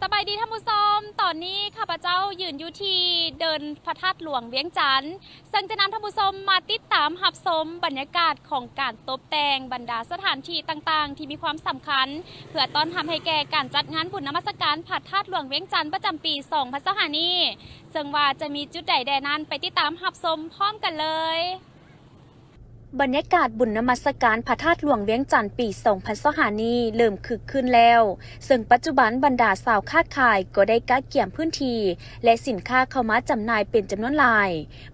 ສະບາຍດີທ່ານຜູ້ຊົມ, ຕອນນີ້ຂ້າພະເຈົ້າຢືນຢູ່ທີ່ເດີ່ນພະທາດຫຼວງວຽງຈັນ, ເຊິ່ງຈະນຳທ່ານຜູ້ຊົມມາຕິດຕາມຮັບຊົມບັນຍາກາດຂອງການຕົບແຕ່ງບັນດາສະຖານທີ່ຕ່າງໆທີ່ມີຄວາມສຳຄັນ ເພື່ອຕ້ອນຮັບໃຫ້ແກ່ການຈັດງານບຸນນະມັດສະການພະທາດຫຼວງວຽງຈັນປະຈຳປີສອງພັນຊາວຫ້ານີ້, ເຊິ່ງວ່າຈະມີຈຸດໃດແດ່ນັ້ນ ໄປຕິດຕາມຮັບຊົມພ້ອມກັນເລີຍ. ບັນຍາກາດບຸນນະມັດສະການພະທາດຫຼວງວຽງຈັນປີສອງພັນຊາວຫ້ານີ້ເລີ່ມຄຶກຄື້ນແລ້ວ, ເຊິ່ງປັດຈຸບັນບັນດາຊາວຄ້າຂາຍກໍໄດ້ກະກຽມພື້ນທີ່ ແລະ ສິນຄ້າເຂົ້າມາຈຳໜ່າຍເປັນຈຳນວນຫຼາຍ,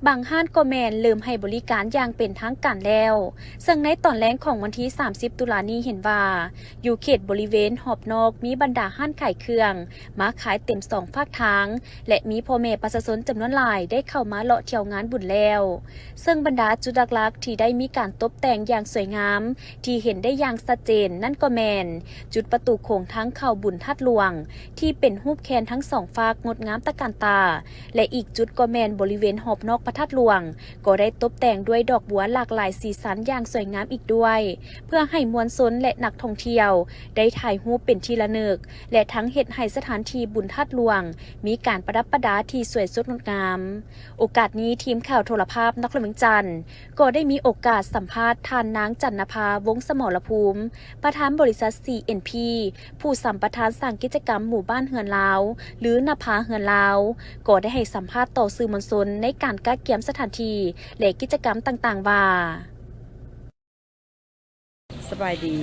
ບາງຮ້ານກໍແມ່ນເລີ່ມໃຫ້ບໍລິການຢ່າງເປັນທາງການແລ້ວ. ເຊິ່ງໃນຕອນແລງຂອງວັນທີສາມສິບຕຸລານີ້ເຫັນວ່າ ຢູ່ເຂດບໍລິເວນຮອບນອກມີບັນດາຮ້ານຂາຍເຄື່ອງມາຂາຍເຕັມສອງຟາກທາງ ແລະ ມີພໍ່ແມ່ປະຊາຊົນຈຳນວນຫຼາຍໄດ້ເຂົ້າມາເລາະທ່ຽວງານບຸນແລ້ວ. ເຊິ່ງບັນດາຈຸດຫຼັກໆທີ່ໄດ້ມີການຕົບແຕ່ງຢ່າງສວຍງາມ ທີ່ເຫັນໄດ້ຢ່າງຊັດເຈນນັ້ນກໍແມ່ນ ຈຸດປະຕູໂຂງທາງເຂົ້າບຸນທາດຫຼວງ ທີ່ເປັນຮູບແຄນທັງສອງຟາກງົດງາມຕະການຕາ ແລະ ອີກຈຸດກໍແມ່ນບໍລິເວນຮອບນອກພະທາດຫຼວງ ກໍໄດ້ຕົບແຕ່ງດ້ວຍດອກບົວຫຼາກຫຼາຍສີສັນຢ່າງສວຍງາມອີກດ້ວຍ ເພື່ອໃຫ້ມວນຊົນ ແລະ ນັກທ່ອງທ່ຽວໄດ້ຖ່າຍຮູບເປັນທີ່ລະນຶກ ແລະ ທັງເຮັດໃຫ້ສະຖານທີ່ບຸນທາດຫຼວງມີການປະດັບປະດາທີ່ສວຍສົດງົດງາມ. ໂອກາດນີ້ ທີມຂ່າວໂທລະພາບນະຄອນຫຼວງວຽງຈັນ ກໍໄດ້ມີໂອກາດສຳພາດທ່ານນາງ ຈັນນະພາ ວົງສະໝໍລະພູມ ປະທານບໍລິສັດ ຊີເອັນພີ ຜູ້ສຳປະທານສ້າງກິດຈະກຳໝູ່ບ້ານເຮືອນລາວ ຫຼື ນະພາເຮືອນລາວ ກໍໄດ້ໃຫ້ສຳພາດຕໍ່ສື່ມວນຊົນໃນການກະກຽມສະຖານທີ່ ແລະ ກິດຈະກຳຕ່າງໆວ່າ. ສະບາຍດີ,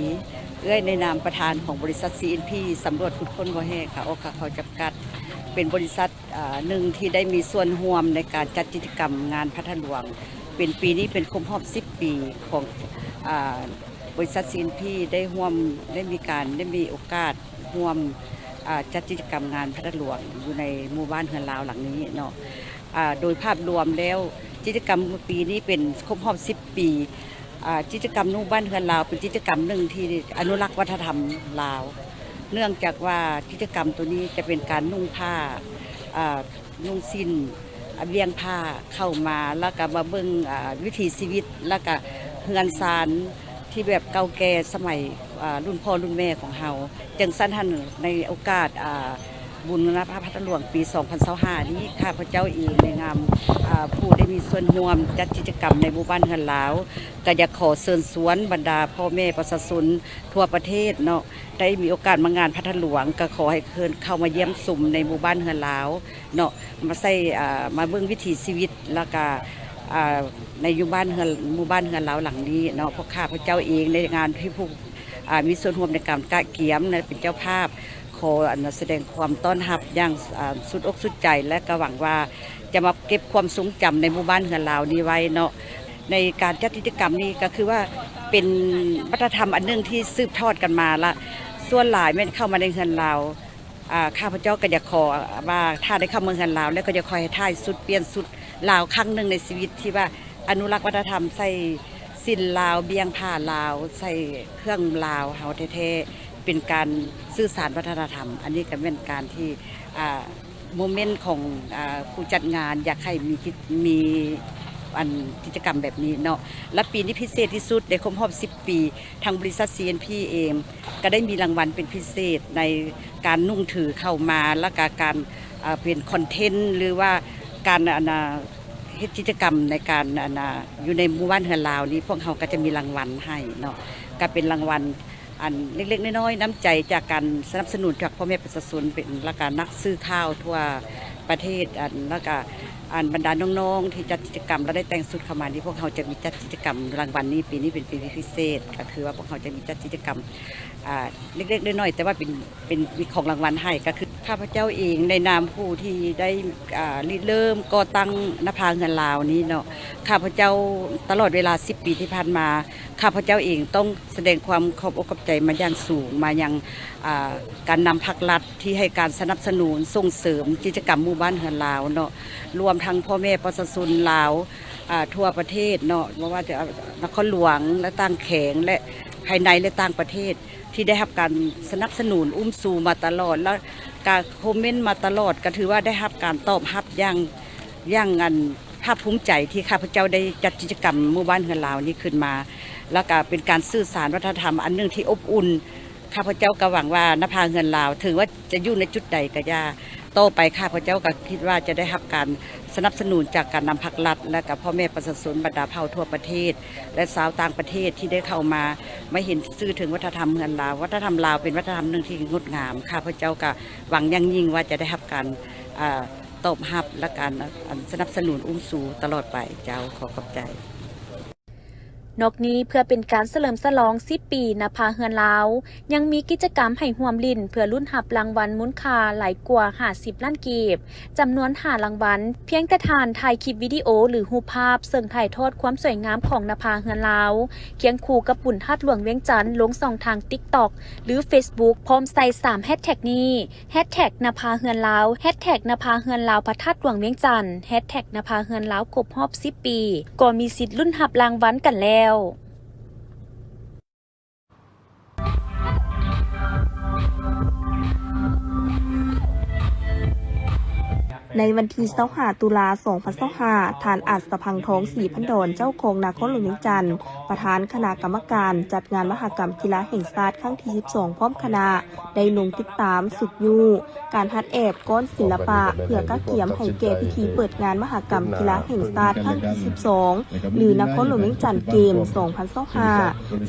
ເອື້ອຍໃນນາມປະທານຂອງບໍລິສັດ ຊີເອັນພີ ສຳຫຼວດຂຸດຄົ້ນບໍ່ແຮ່ຂາອອກຂາເຂົ້າຈຳກັດ ເປັນບໍລິສັດ ອາ ໜຶ່ງທີ່ໄດ້ມີສ່ວນຮ່ວມໃນການຈັດກິດຈະກຳງານພະທາດຫຼວງ ເປັນ ປີນີ້ເປັນຄົບຮອບສິບປີຂອງ ອາ ບໍລິສັດ ຊີເອັນພີ ໄດ້ຮ່ວມ ໄດ້ມີການ ໄດ້ມີໂອກາດຮ່ວມ ອາ ຈັດກິດຈະກຳງານພະທາດຫຼວງຢູ່ໃນໝູ່ບ້ານເຮືອນລາວຫຼັງນີ້ເນາະ. ອາ ໂດຍພາບລວມແລ້ວ ກິດຈະກຳປີນີ້ເປັນຄົບຮອບສິບປີ. ອາ ກິດຈະກຳໜູບ້ານເຮືອນລາວ ເປັນກິດຈະກຳໜຶ່ງທີ່ອະນຸລັກວັດທະນະທຳລາວ ເນື່ອງຈາກວ່າກິດຈະກຳໂຕນີ້ຈະເປັນການນຸ່ງຜ້າ ອາ ນຸ່ງສິ້ນ ອາ ບ່ຽງຜ້າເຂົ້າມາ ແລ້ວກະມາເບິ່ງ ອາ ວິຖີຊີວິດ ແລ້ວກະເຮືອນຊານທີ່ແບບເກົ່າແກ່ສະໄໝ ອາ ລຸ້ນພໍ່ລຸ້ນແມ່ຂອງເຮົາ. ຈັ່ງຊັ້ນຫັ້ນ ໃນໂອກາດ ອາ ບຸນນະພາພະທາດຫຼວງປີສອງພັນຊາວຫ້ານີ້ ຂ້າພະເຈົ້າເອງໃນນາມ ອາ ຜູ້ໄດ້ມີສ່ວນຮ່ວມຈັດກິດຈະກຳໃນໝູ່ບ້ານເຮືອນລາວ ກະຢາກຂໍເຊີນຊວນບັນດາພໍ່ແມ່ປະຊາຊົນທົ່ວປະເທດເນາະ ໄດ້ມີໂອກາດມາງານພະທາດຫຼວງ ກະຂໍໃຫ້ເຊີນເຂົ້າມາຢ້ຽມຊົມໃນໝູ່ບ້ານເຮືອນລາວເນາະ ມາໃຊ້ ອາ ມາເບິ່ງວິຖີຊີວິດ ແລ້ວກະ ອາ ໃນຢູ່ບ້ານເຮືອນ ໝູ່ບ້ານເຮືອນລາວຫຼັງນີ້ເນາະ. ພວກຂ້າພະເຈົ້າເອງໃນນາມທີ່ຜູ້ ອາ ມີສ່ວນຮ່ວມໃນການກະກຽມ ແລະ ເປັນເຈົ້າພາບ ຂໍ ອັນ ສະແດງຄວາມຕ້ອນຮັບຢ່າງ ອາ ສຸດອົກສຸດໃຈ ແລະ ກະຫວັງວ່າຈະມາເກັບຄວາມຊົງຈຳໃນໝູ່ບ້ານເຮືອນລາວນີ້ໄວ້ເນາະ. ໃນການຈັດກິດຈະກຳນີ້ກະຄືວ່າເປັນວັດທະນະທຳອັນໜຶ່ງທີ່ສືບທອດກັນມາລະ ສ່ວນຫຼາຍແມ່ນເຂົ້າມາໃນເຮືອນລາວ. ອາ ຂ້າພະເຈົ້າກະຢາກຂໍວ່າ ຖ້າໄດ້ເຂົ້າເມືອງເຮືອນລາວແລ້ວ ກະຢາກຂໍໃຫ້ຖ່າຍຊຸດ ປ່ຽນຊຸດລາວຄັ້ງໜຶ່ງໃນຊີວິດ ທີ່ວ່າອະນຸລັກວັດທະນະທຳ ໃສ່ສິ້ນລາວ ບ່ຽງຜ້າລາວ ໃສ່ເຄື່ອງລາວເຮົາແທ້ໆ ເປັນການສື່ສານວັດທະນະທຳ. ອັນນີ້ກະແມ່ນການທີ່ ອາ ໂມເມັນຂອງ ອາ ຜູ້ຈັດງານ ຢາກໃຫ້ມີກິດ ມີ ອັນ ກິດຈະກຳແບບນີ້ເນາະ. ແລະ ປີນີ້ພິເສດທີ່ສຸດ ໄດ້ຄົບຮອບສິບປີ ທາງບໍລິສັດ ຊີເອັນພີ ເອງ ກະໄດ້ມີລາງວັນເປັນພິເສດໃນການນຸ່ງຖືເຂົ້າມາ ແລ້ວກະການ ເປັນຄອນເທັນ ຫຼືວ່າການ ອັນ ເຮັດກິດຈະກຳໃນການ ອັນ ຢູ່ໃນໝູ່ບ້ານເຮືອນລາວນີ້ ພວກເຮົາກະຈະມີລາງວັນໃຫ້ເນາະ ກະເປັນລາງວັນ ອັນເລັກໆນ້ອຍໆ ນ້ຳໃຈຈາກການສະໜັບສະໜູນຈາກພໍ່ແມ່ປະຊາຊົນ ເປັນ ແລ້ວກະນັກສື່ຂ່າວທົ່ວປະເທດ ອັນ ແລ້ວກະ ອັນບັນດານ້ອງໆທີ່ຈັດກິດຈະກຳ ແລ້ວໄດ້ແຕ່ງຊຸດເຂົ້າມານີ້ ພວກເຮົາຈະມີຈັດກິດຈະກຳລາງວັນນີ້ ປີນີ້ເປັນປີທີ່ພິເສດ ກະຄືວ່າພວກເຮົາຈະມີຈັດກິດຈະກຳ ອາ ເລັກໆນ້ອຍໆ ແຕ່ວ່າເປັນ ເປັນ ມີຂອງລາງວັນໃຫ້ ກະຄືຂ້າພະເຈົ້າເອງໃນນາມຜູ້ທີ່ໄດ້ ອາ ລິເລີ່ມກໍ່ຕັ້ງນະພາເຮືອນລາວນີ້ເນາະ ຂ້າພະເຈົ້າຕະຫຼອດເວລາສິບປີທີ່ຜ່ານມາ ຂ້າພະເຈົ້າເອງຕ້ອງສະແດງຄວາມຂອບອົກຂອບໃຈມາຢ່າງສູງ ມາຍັງ ອາ ການນຳພັກລັດ ທີ່ໃຫ້ການສະໜັບສະໜູນສົ່ງເສີມກິດຈະກຳໝູ່ບ້ານເຮືອນລາວເນາະ ລວມທັງພໍ່ແມ່ປະຊາຊົນລາວ ອາ ທົ່ວປະເທດເນາະ ບໍ່ວ່າຈະນະຄອນຫຼວງ ແລະ ຕ່າງແຂວງ ແລະ ພາຍໃນ ແລະ ຕ່າງປະເທດ ທີ່ໄດ້ຮັບການສະໜັບສະໜູນອຸ້ມຊູມາຕະຫຼອດ ແລ້ວກະຄອມເມັນມາຕະຫຼອດ ກະຖືວ່າໄດ້ຮັບການຕອບຮັບຢ່າງ ຢ່າງ ອັນ ພາກພູມໃຈທີ່ຂ້າພະເຈົ້າໄດ້ຈັດກິດຈະກຳໝູ່ບ້ານເຮືອນລາວນີ້ຂຶ້ນມາ ແລ້ວກະເປັນການສື່ສານວັດທະນະທຳອັນໜຶ່ງທີ່ອົບອຸ່ນ. ຂ້າພະເຈົ້າກໍຫວັງວ່ານະພາເຮືອນລາວ ເຖິງວ່າຈະຢູ່ໃນຈຸດໃດກໍຢ່າ, ຕໍ່ໄປຂ້າພະເຈົ້າກໍຄິດວ່າຈະໄດ້ຮັບການສະໜັບສະໜູນຈາກການນຳພັກລັດ ແລະ ກໍພໍ່ແມ່ປະຊາຊົນບັນດາເຜົ່າທົ່ວປະເທດ ແລະ ຊາວຕ່າງປະເທດທີ່ໄດ້ເຂົ້າມາ ມາເຫັນຊື່ເຖິງວັດທະນະທຳເຮືອນລາວ. ວັດທະນະທຳລາວເປັນວັດທະນະທຳໜຶ່ງທີ່ງົດງາມ. ຂ້າພະເຈົ້າກໍຫວັງຢ່າງຍິ່ງວ່າຈະໄດ້ຮັບການ ອາ ຕອບຮັບ ແລະ ການ ອັນ ສະໜັບສະໜູນອູ້ມຊູຕະຫຼອດໄປ. ເຈົ້າ, ຂໍຂອບໃຈ. ນອກນີ້ ເພື່ອເປັນການສະເຫຼີມສະຫຼອງສິບປີນະພາເຮືອນລາວ, ຍັງມີກິດຈະກຳໃຫ້ຮ່ວມຫຼິ້ນເພື່ອລຸ້ນຮັບລາງວັນມູນຄ່າຫຼາຍກວ່າຫ້າສິບລ້ານກີບ ຈຳນວນຫ້າລາງວັນ. ພຽງແຕ່ທ່ານຖ່າຍຄລິບວິດີໂອ ຫຼື ຮູບພາບເຊິ່ງຖ່າຍທອດຄວາມສວຍງາມຂອງນະພາເຮືອນລາວ ຄຽງຄູ່ກັບບຸນທາດຫຼວງວຽງຈັນ ລົງຊ່ອງທາງ TikTok ຫຼື Facebook ພ້ອມໃສ່ສາມແຮັດແທັກນີ້ ແຮັດແທັກນະພາເຮືອນລາວ, ແຮັດແທັກນະພາເຮືອນລາວພະທາດຫຼວງວຽງຈັນ, ແຮັດແທັກນະພາເຮືອນລາວຄົບຮອບສິບປີ ກໍມີສິດລຸ້ນຮັບລາງວັນກັນແລ້ວ. ໃນວັນທີຊາວຫ້າ ຕຸລາ ສອງພັນຊາວຫ້າ ທ່ານ ອັດສະພັງທອງ ສີພັນດອນ ເຈົ້າຄອງນະຄອນຫຼວງວຽງຈັນ, ປະທານຄະນະກຳມະການຈັດງານມະຫະກຳກິລາແຫ່ງຊາດຄັ້ງທີສິບສອງ ພ້ອມຄະນະ ໄດ້ລົງຕິດຕາມຊຸກຍູ້ການຮັດແອບກ້ອນສິລະປະ ເພື່ອກະກຽມໃຫ້ແກ່ພິທີເປີດງານມະຫະກຳກິລາແຫ່ງຊາດຄັ້ງທີສິບສອງ ຫຼື ນະຄອນຫຼວງວຽງຈັນເກມ ສອງພັນຊາວຫ້າ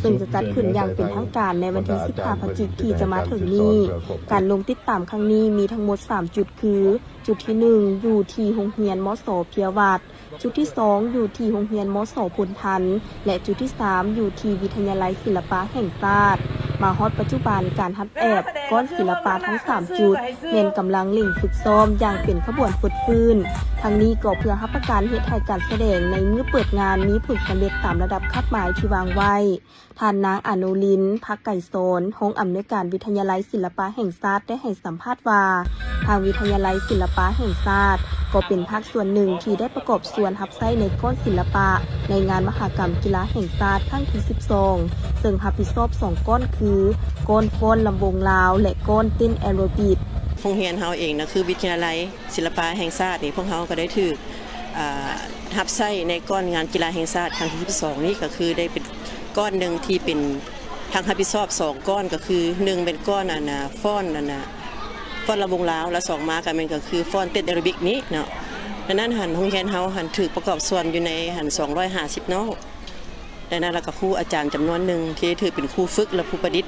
ເຊິ່ງຈະຈັດຂຶ້ນຢ່າງເປັນທາງການໃນວັນທີສິບຫ້າ ພະຈິກ ທີ່ຈະມາເຖິງນີ້. ການລົງຕິດຕາມຄັ້ງນີ້ມີທັງໝົດສາມຈຸດ ຄື ຈຸດທີໜຶ່ງ ຢູ່ທີ່ໂຮງຮຽນ ມສ ເພຍວັດ, ຈຸດທີສອງ ຢູ່ທີ່ໂຮງຮຽນ ມສ ພົນທັນ ແລະ ຈຸດທີສາມ ຢູ່ທີ່ວິທະຍາໄລສິລະປະແຫ່ງຊາດ. ມາຮອດປັດຈຸບັນ, ການຮັດແອບກ້ອນສິລະປະທັງສາມຈຸດ ແມ່ນກຳລັງເລັ່ງຝຶກຊ້ອມຢ່າງເປັນຂະບວນຟົດຟື້ນ. ທັງນີ້ກໍເພື່ອຮັບປະກັນເຮັດໃຫ້ການສະແດງໃນມື້ເປີດງານມີຜົນສຳເລັດຕາມລະດັບຄາດໝາຍທີ່ວາງໄວ້. ທ່ານນາງ ອະນຸລິນ ພັກໄກສອນ ຮອງອຳນວຍການວິທະຍາໄລສິລະປະແຫ່ງຊາດ ໄດ້ໃຫ້ສຳພາດວ່າ ທາງວິທະຍາໄລສິລະປະແຫ່ງຊາດ ກໍເປັນພາກສ່ວນໜຶ່ງທີ່ໄດ້ປະກອບສ່ວນຮັບໃຊ້ໃນກ້ອນສິລະປະໃນງານມະຫະກຳກິລາແຫ່ງຊາດຄັ້ງທີສິບສອງ ເຊິ່ງຮັບຜິດຊອບສອງກ້ອນຄື ກ້ອນຟ້ອນລຳວົງລາວ ແລະ ກ້ອນເຕັ້ນແອໂຣບິກ. ໂຮງຮຽນເຮົາເອງນະ ຄືວິທະຍາໄລ ສິລະປະແຫ່ງຊາດນີ້ ພວກເຮົາກໍໄດ້ຖືກ ອາ ຮັບໃຊ້ໃນກ້ອນງານກິລາແຫ່ງຊາດຄັ້ງທີສິບສອງນີ້ ກໍຄືໄດ້ເປັນກ້ອນໜຶ່ງທີ່ເປັນທັງຮັບຜິດຊອບສອງກ້ອນ ກໍຄືໜຶ່ງເປັນກ້ອນ ອັນນ່າ ຟ້ອນ ອັນນ່າ ຟ້ອນລຳວົງລາວ ແລະ ສອງມາກໍແມ່ນກໍຄືຟ້ອນເຕັ້ນແອໂຣບິກນີ້ເນາະ. ດັ່ງນັ້ນຫັ້ນ ໂຮງຮຽນເຮົາຫັ້ນຖືກປະກອບສ່ວນຢູ່ໃນຫັ້ນສອງຮ້ອຍຫ້າສິບນ້ອງ. ດັ່ງນັ້ນລະກະຄູອາຈານຈຳນວນໜຶ່ງທີ່ຖືເປັນຄູຝຶກ ແລະ ຜູ້ປະດິດ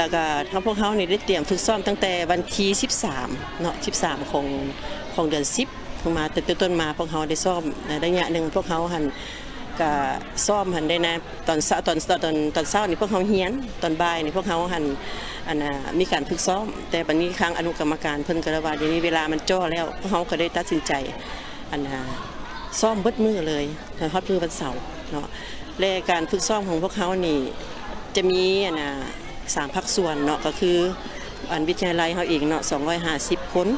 ລະກະທາງພວກເຮົານີ້ໄດ້ຕຽມຝຶກຊ້ອມຕັ້ງແຕ່ວັນທີສິບສາມເນາະ ສິບສາມຂອງ ຂອງເດືອນສິບ ເພິ່ງມາ ເປັນຕົ້ນມາພວກເຮົາໄດ້ຊ້ອມໄລຍະໜຶ່ງ. ພວກເຮົາຫັ້ນກະຊ້ອມຫັ້ນໄດ້ນະ ຕອນເຊົ້າ ຕອນ ຕອນ ຕອນເຊົ້ານີ້ພວກເຮົາຮຽນ ຕອນບ່າຍນີ້ພວກເຮົາຫັ້ນ ອັນນ່າ ມີການຝຶກຊ້ອມ. ແຕ່ບັດນີ້ທາງອະນຸກຳມະການເພິ່ນກະເລີຍວ່າ ດຽວນີ້ເວລາມັນຈໍ້ແລ້ວ ພວກເຮົາກະໄດ້ຕັດສິນໃຈ ອັນນ່າ ຊ້ອມເບິດມື້ເລີຍ ຮອດມື້ວັນເສົາເນາະ. ແລະ ການຝຶກຊ້ອມຂອງພວກເຮົານີ້ຈະມີ ອັນນ່າ ສາມພາກສ່ວນເນາະ ກໍຄື ອັນ ວິທະຍາໄລເຮົາເອງເນາະ ສອງຮ້ອຍຫ້າສິບຄົນ,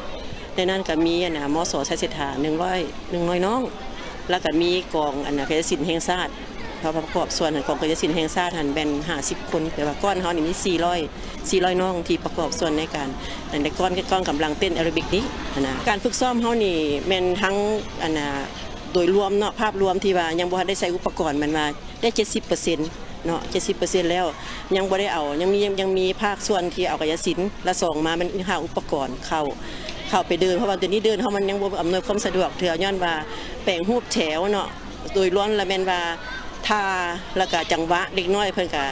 ໃນນັ້ນກະມີ ອັນນ່າ ມສ ໄຊເສດຖາ ໜຶ່ງຮ້ອຍ ໜຶ່ງຮ້ອຍນ້ອງ, ລະກະມີກອງ ອັນນ່າ ກາຍະສິນແຫ່ງຊາດ ເພາະວ່າປະກອບສ່ວນຂອງກາຍະສິນແຫ່ງຊາດຫັ້ນແມ່ນຫ້າສິບຄົນ ແຕ່ວ່າກ້ອນເຮົານີ້ມີສີ່ຮ້ອຍ ສີ່ຮ້ອຍນ້ອງທີ່ປະກອບສ່ວນໃນການ ໃນກ້ອນ ກ້ອນກຳລັງເຕັ້ນແອໂຣບິກນີ້ຫັ້ນນະ. ການຝຶກຊ້ອມເຮົານີ້ແມ່ນທັງ ອັນນ່າ ໂດຍລວມເນາະ ພາບລວມທີ່ວ່າຍັງບໍ່ທັນໄດ້ໃຊ້ອຸປະກອນ ແມ່ນວ່າໄດ້ເຈັດສິບເປີເຊັນເນາະ ເຈັດສິບເປີເຊັນແລ້ວ ຍັງບໍ່ໄດ້ເອົາ ຍັງມີ ຍັງ ຍັງມີພາກສ່ວນທີ່ເອົາກາຍະສິນ ລະສອງມາແມ່ນຫາອຸປະກອນເຂົ້າ ເຂົ້າໄປເດີ່ນ ເພາະວ່າດຽວນີ້ເດີ່ນເຮົາມັນຍັງບໍ່ອຳນວຍຄວາມສະດວກເທື່ອ ຍ້ອນວ່າແປງຮູບແຖວເນາະ ໂດຍລວມລະແມ່ນວ່າທ່າ ລະກະຈັງຫວະເດັກນ້ອຍເພິ່ນກະ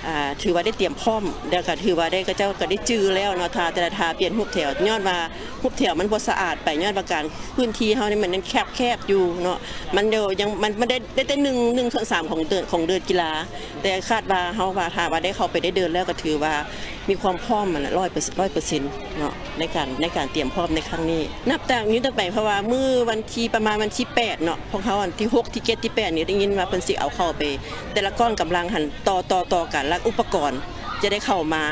ອ່າ ຖືວ່າໄດ້ຕຽມພ້ອມ ແລ້ວກະຖືວ່າໄດ້ ເຂົາເຈົ້າກະໄດ້ຈື່ແລ້ວເນາະ ທ່າແຕ່ລະທ່າປ່ຽນຮູບແຖວ ຍ້ອນວ່າຮູບແຖວມັນບໍ່ສະອາດໄປ ຍ້ອນວ່າການພື້ນທີ່ເຮົານີ້ມັນຍັງແຄບໆຢູ່ເນາະ ມັນຍັງ ມັນ ມັນໄດ້ ໄດ້ແຕ່ໜຶ່ງ ໜຶ່ງສ່ວນສາມຂອງເດີ່ນ ຂອງເດີ່ນກິລາ ແຕ່ຄາດວ່າເຮົາວ່າ ຖ້າວ່າໄດ້ເຂົ້າໄປໄດ້ເດີ່ນແລ້ວ ກະຖືວ່າມີຄວາມພ້ອມຫັ້ນລະ ຮ້ອຍເປີເຊັນ ຮ້ອຍເປີເຊັນເນາະ ໃນການ ໃນການຕຽມພ້ອມໃນຄັ້ງນີ້. ນັບຈາກນີ້ຕໍ່ໄປ ເພາະວ່າມື້ວັນທີ ປະມານວັນທີແປດເນາະ ພວກເຮົາອັນທີຫົກ ທີເຈັດ ທີແປດນີ້ ໄດ້ຍິນວ່າເພິ່ນຊິເອົາເຂົ້າໄປ ແຕ່ລະກ້ອນກຳລັງຫັ້ນ ຕໍ່ ຕໍ່ ຕໍ່ກັນ ລະອຸປະກອນຈະໄດ້ເຂົ້າມາ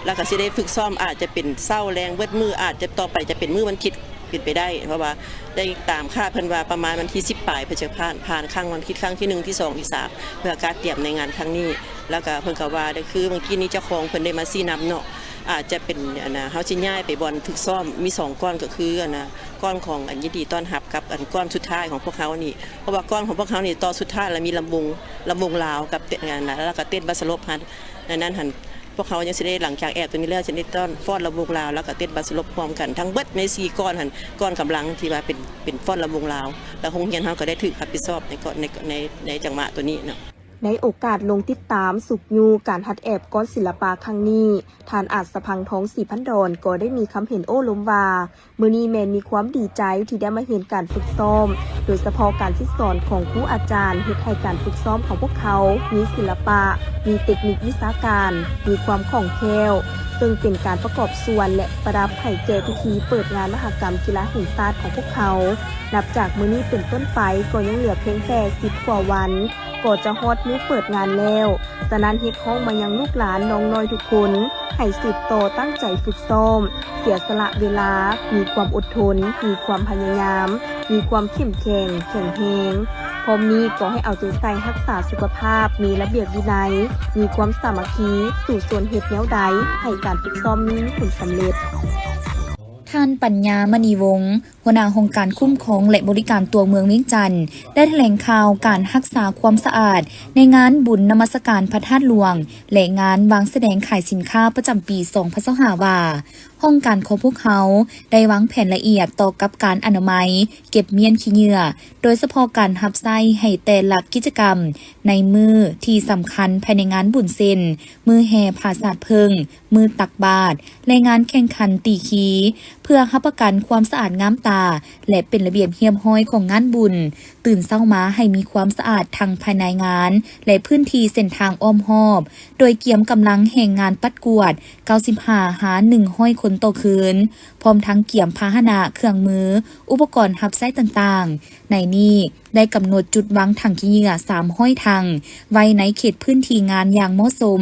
ລະກະຊິໄດ້ຝຶກຊ້ອມ ອາດຈະເປັນເຊົ້າແລງເບິດມື້ ອາດຈະຕໍ່ໄປຈະເປັນມື້ວັນທິດ ເປັນໄປໄດ້ ເພາະວ່າໄດ້ຕາມຄາດເພິ່ນວ່າປະມານວັນທີສິບປາຍ ເພິ່ນຈະຜ່ານ ຜ່ານຄັ້ງວັນທິດຄັ້ງທີໜຶ່ງ ທີສອງ ທີສາມ ເພື່ອກະກຽມໃນງານຄັ້ງນີ້. ລະກະເພິ່ນກະວ່າ ຄືມື້ກີ້ນີ້ເຈົ້າຂອງເພິ່ນໄດ້ມາຊີ້ນຳເນາະ ອາດຈະເປັນ ອັນນ່າ ເຮົາຊິຍ້າຍໄປບ່ອນຝຶກຊ້ອມ ມີສອງກ້ອນ ກະຄື ອັນນ່າ ກ້ອນຂອງ ອັນ ຍິນດີຕ້ອນຮັບ ກັບ ອັນ ກ້ອນສຸດທ້າຍຂອງພວກເຮົານີ້ ເພາະວ່າກ້ອນຂອງພວກເຮົານີ້ຕໍ່ສຸດທ້າຍລະມີລຳວົງ ລຳວົງລາວ ກັບເຕັ້ນ ອັນນ່າ ລະກະເຕັ້ນບັດສະຫຼົບຫັ້ນ ດັ່ງນັ້ນຫັ້ນ ພວກເຮົາຍັງຊິໄດ້ ຫຼັງຈາກແອບໂຕນີ້ແລ້ວ ຊິໄດ້ຕ້ອນຟ້ອນລຳວົງລາວ ແລ້ວກໍເຕັ້ນບັດສະຫຼົບຮ່ວມກັນ ທັງເບິດໃນສີ່ກ້ອນຫັ້ນ ກ້ອນກຳລັງທີ່ວ່າເປັນ ເປັນຟ້ອນລຳວົງລາວ ແລ້ວໂຮງຮຽນເຮົາກໍໄດ້ຖືກຮັບຜິດຊອບໃນກໍ ໃນ ໃນ ໃນຈັງຫວະໂຕນີ້ເນາະ. ໃນໂອກາດລົງຕິດຕາມຊຸກຍູ້ການຫັດແອບກ້ອນສິລະປະຄັ້ງນີ້, ທ່ານອາດສະພັງທອງ ສີພັນດອນ ກໍໄດ້ມີຄຳເຫັນໂອ້ລົມວ່າ ມື້ນີ້ແມ່ນມີຄວາມດີໃຈທີ່ໄດ້ມາເຫັນການຝຶກຊ້ອມ, ໂດຍສະເພາະການສິດສອນຂອງຄູອາຈານ ເຮັດໃຫ້ການຝຶກຊ້ອມຂອງພວກເຂົາມີສິລະປະ, ມີເຕັກນິກວິຊາການ, ມີຄວາມຄ່ອງແຄ້ວ, ເຊິ່ງເປັນການປະກອບສ່ວນ ແລະ ປະດັບໃຫ້ແກ່ພິທີເປີດງານມະຫະກຳກິລາແຫ່ງຊາດຂອງພວກເຂົາ. ນັບຈາກມື້ນີ້ເປັນຕົ້ນໄປ ກໍຍັງເຫຼືອພຽງແຕ່ສິບກວ່າວັນ ກໍຈະຮອດມື້ເປີດງານແລ້ວ. ສະນັ້ນຮຽກຮ້ອງມາຍັງລູກຫຼານນ້ອງນ້ອຍທຸກຄົນ ໃຫ້ສືບຕໍ່ຕັ້ງໃຈຝຶກຊ້ອມ, ເສຍສະຫຼະເວລາ, ມີຄວາມອົດທົນ, ມີຄວາມພະຍາຍາມ, ມີຄວາມເຂັ້ມແຂງ, ແຂງແຮງ. ພ້ອມນີ້ກໍໃຫ້ເອົາໃຈໃສ່ຮັກສາສຸຂະພາບ, ມີລະບຽບວິໄນ, ມີຄວາມສາມັກຄີ, ສູ້ຊົນເຮັດແນວໃດໃຫ້ການຝຶກຊ້ອມມີຜົນສຳເລັດ. ທ່ານ ປັນຍາ ມະນີວົງ ຫົວໜ້າຫ້ອງການຄຸ້ມຄອງ ແລະ ບໍລິການຕົວເມືອງວຽງຈັນ ໄດ້ຖະແຫຼງຂ່າວການຮັກສາຄວາມສະອາດໃນງານບຸນນະມັດສະການພະທາດຫຼວງ ແລະ ງານວາງສະແດງຂາຍສິນຄ້າປະຈຳປີສອງພັນຊາວຫ້າ ວ່າ ຫ້ອງການຂອງພວກເຮົາໄດ້ວາງແຜນລະອຽດຕໍ່ກັບການອະນາໄມ, ເກັບມ້ຽນຂີ້ເຫຍື້ອ, ໂດຍສະເພາະການຮັບໃຊ້ໃຫ້ແຕ່ລະກິດຈະກຳໃນມື້ທີ່ສຳຄັນພາຍໃນງານບຸນ ເຊັ່ນ ມື້ແຫ່ຜາສາດເຜິ້ງ, ມື້ຕັກບາດ ແລະ ງານແຂ່ງຂັນຕີຄີ ເພື່ອຮັບປະກັນຄວາມສະອາດງາມຕາ ແລະ ເປັນລະບຽບຮຽບຮ້ອຍຂອງງານບຸນ. ຕື່ນເຊົ້າມາໃຫ້ມີຄວາມສະອາດທັງພາຍໃນງານ ແລະ ພື້ນທີ່ເສັ້ນທາງອ້ອມຮອບ, ໂດຍກຽມກຳລັງແຮງງານປັດກວາດເກົ້າສິບຫ້າຫາໜຶ່ງຮ້ອຍຄົນຕໍ່ຄືນ, ພ້ອມທັງກຽມພາຫະນະ, ເຄື່ອງມື, ອຸປະກອນຮັບໃຊ້ຕ່າງໆ. ໃນນີ້ ໄດ້ກຳນົດຈຸດວາງຖັງຂີ້ເຫຍື້ອສາມຮ້ອຍຖັງ ໄວ້ໃນເຂດພື້ນທີ່ງານຢ່າງເໝາະສົມ,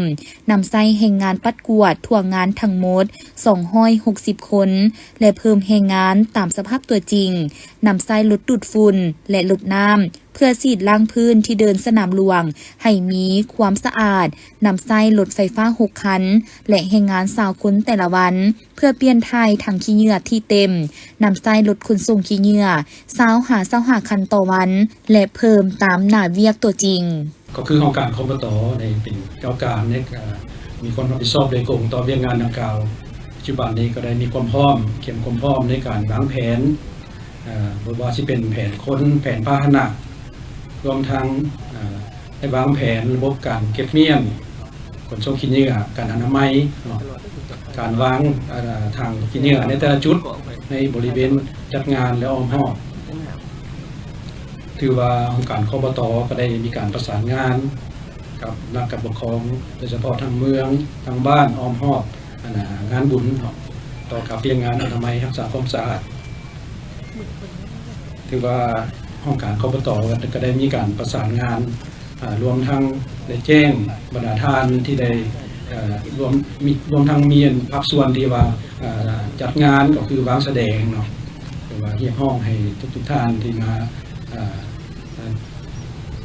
ນຳໃຊ້ແຮງງານປັດກວາດທົ່ວງານທັງໝົດສອງຮ້ອຍຫົກສິບຄົນ ແລະ ເພີ່ມແຮງງານຕາມສະພາບຕົວຈິງ, ນຳໃຊ້ລົດດູດຝຸ່ນ ແລະ ລົດນ້ຳ ເພື່ອສີດລ້າງພື້ນທີ່ເດີ່ນສະໜາມຫຼວງໃຫ້ມີຄວາມສະອາດ, ນຳໃຊ້ລົດໄຟຟ້າຫົກຄັນ ແລະ ແຮງງານຊາວຄົນແຕ່ລະວັນ ເພື່ອປ່ຽນຖ່າຍຖັງຂີ້ເຫຍື້ອທີ່ເຕັມ, ນຳໃຊ້ລົດຂົນສົ່ງຂີ້ເຫຍື້ອຊາວຫາຊາວຫ້າຄັນຕໍ່ວັນ ແລະ ເພີ່ມຕາມໜ້າວຽກຕົວຈິງ. ກໍຄືຫ້ອງການ ຄບຕ ໄດ້ເປັນເຈົ້າການ ແລະ ມີຄວາມຮັບຜິດຊອບໂດຍກົງຕໍ່ວຽກງານດັ່ງກ່າວ. ປັດຈຸບັນນີ້ກໍໄດ້ມີຄວາມພ້ອມ, ກຽມຄວາມພ້ອມໃນການວາງແຜນ, ເອີ, ບໍ່ວ່າຊິເປັນແຜນຄົນ, ແຜນພາຫະນະ, ລວມທັງ, ເອີ, ໄດ້ວາງແຜນລະບົບການເກັບມ້ຽນ, ຂົນສົ່ງຂີ້ເຫຍື້ອ, ການອະນາໄມເນາະ, ການວາງ, ເອີ, ຖັງຂີ້ເຫຍື້ອໃນແຕ່ລະຈຸດໃນບໍລິເວນຈັດງານ ແລະ ອ້ອມຮອບ. ຖືວ່າຫ້ອງການ ຄບຕ ກໍໄດ້ມີການປະສານງານກັບນັກການປົກຄອງ ໂດຍສະເພາະທາງເມືອງ, ທາງບ້ານ, ອ້ອມຮອບ, ອັນນ່າ, ງານບຸນເນາະ, ຕໍ່ກັບວຽກງານອະນາໄມ, ຮັກສາຄວາມສະອາດ. ຖືວ່າຫ້ອງການ ຄບຕ ກໍໄດ້ມີການປະສານງານ, ອາ, ລວມທັງໄດ້ແຈ້ງບັນດາທ່ານທີ່ໄດ້, ເອີ, ລວມ, ມີ, ລວມທັງມີອັນພາກສ່ວນທີ່ວ່າ, ອາ, ຈັດງານ ກໍຄືວາງສະແດງເນາະ, ຫຼືວ່າຮຽກຮ້ອງໃຫ້ທຸກໆທ່ານທີ່ມາ, ອາ, ອາ,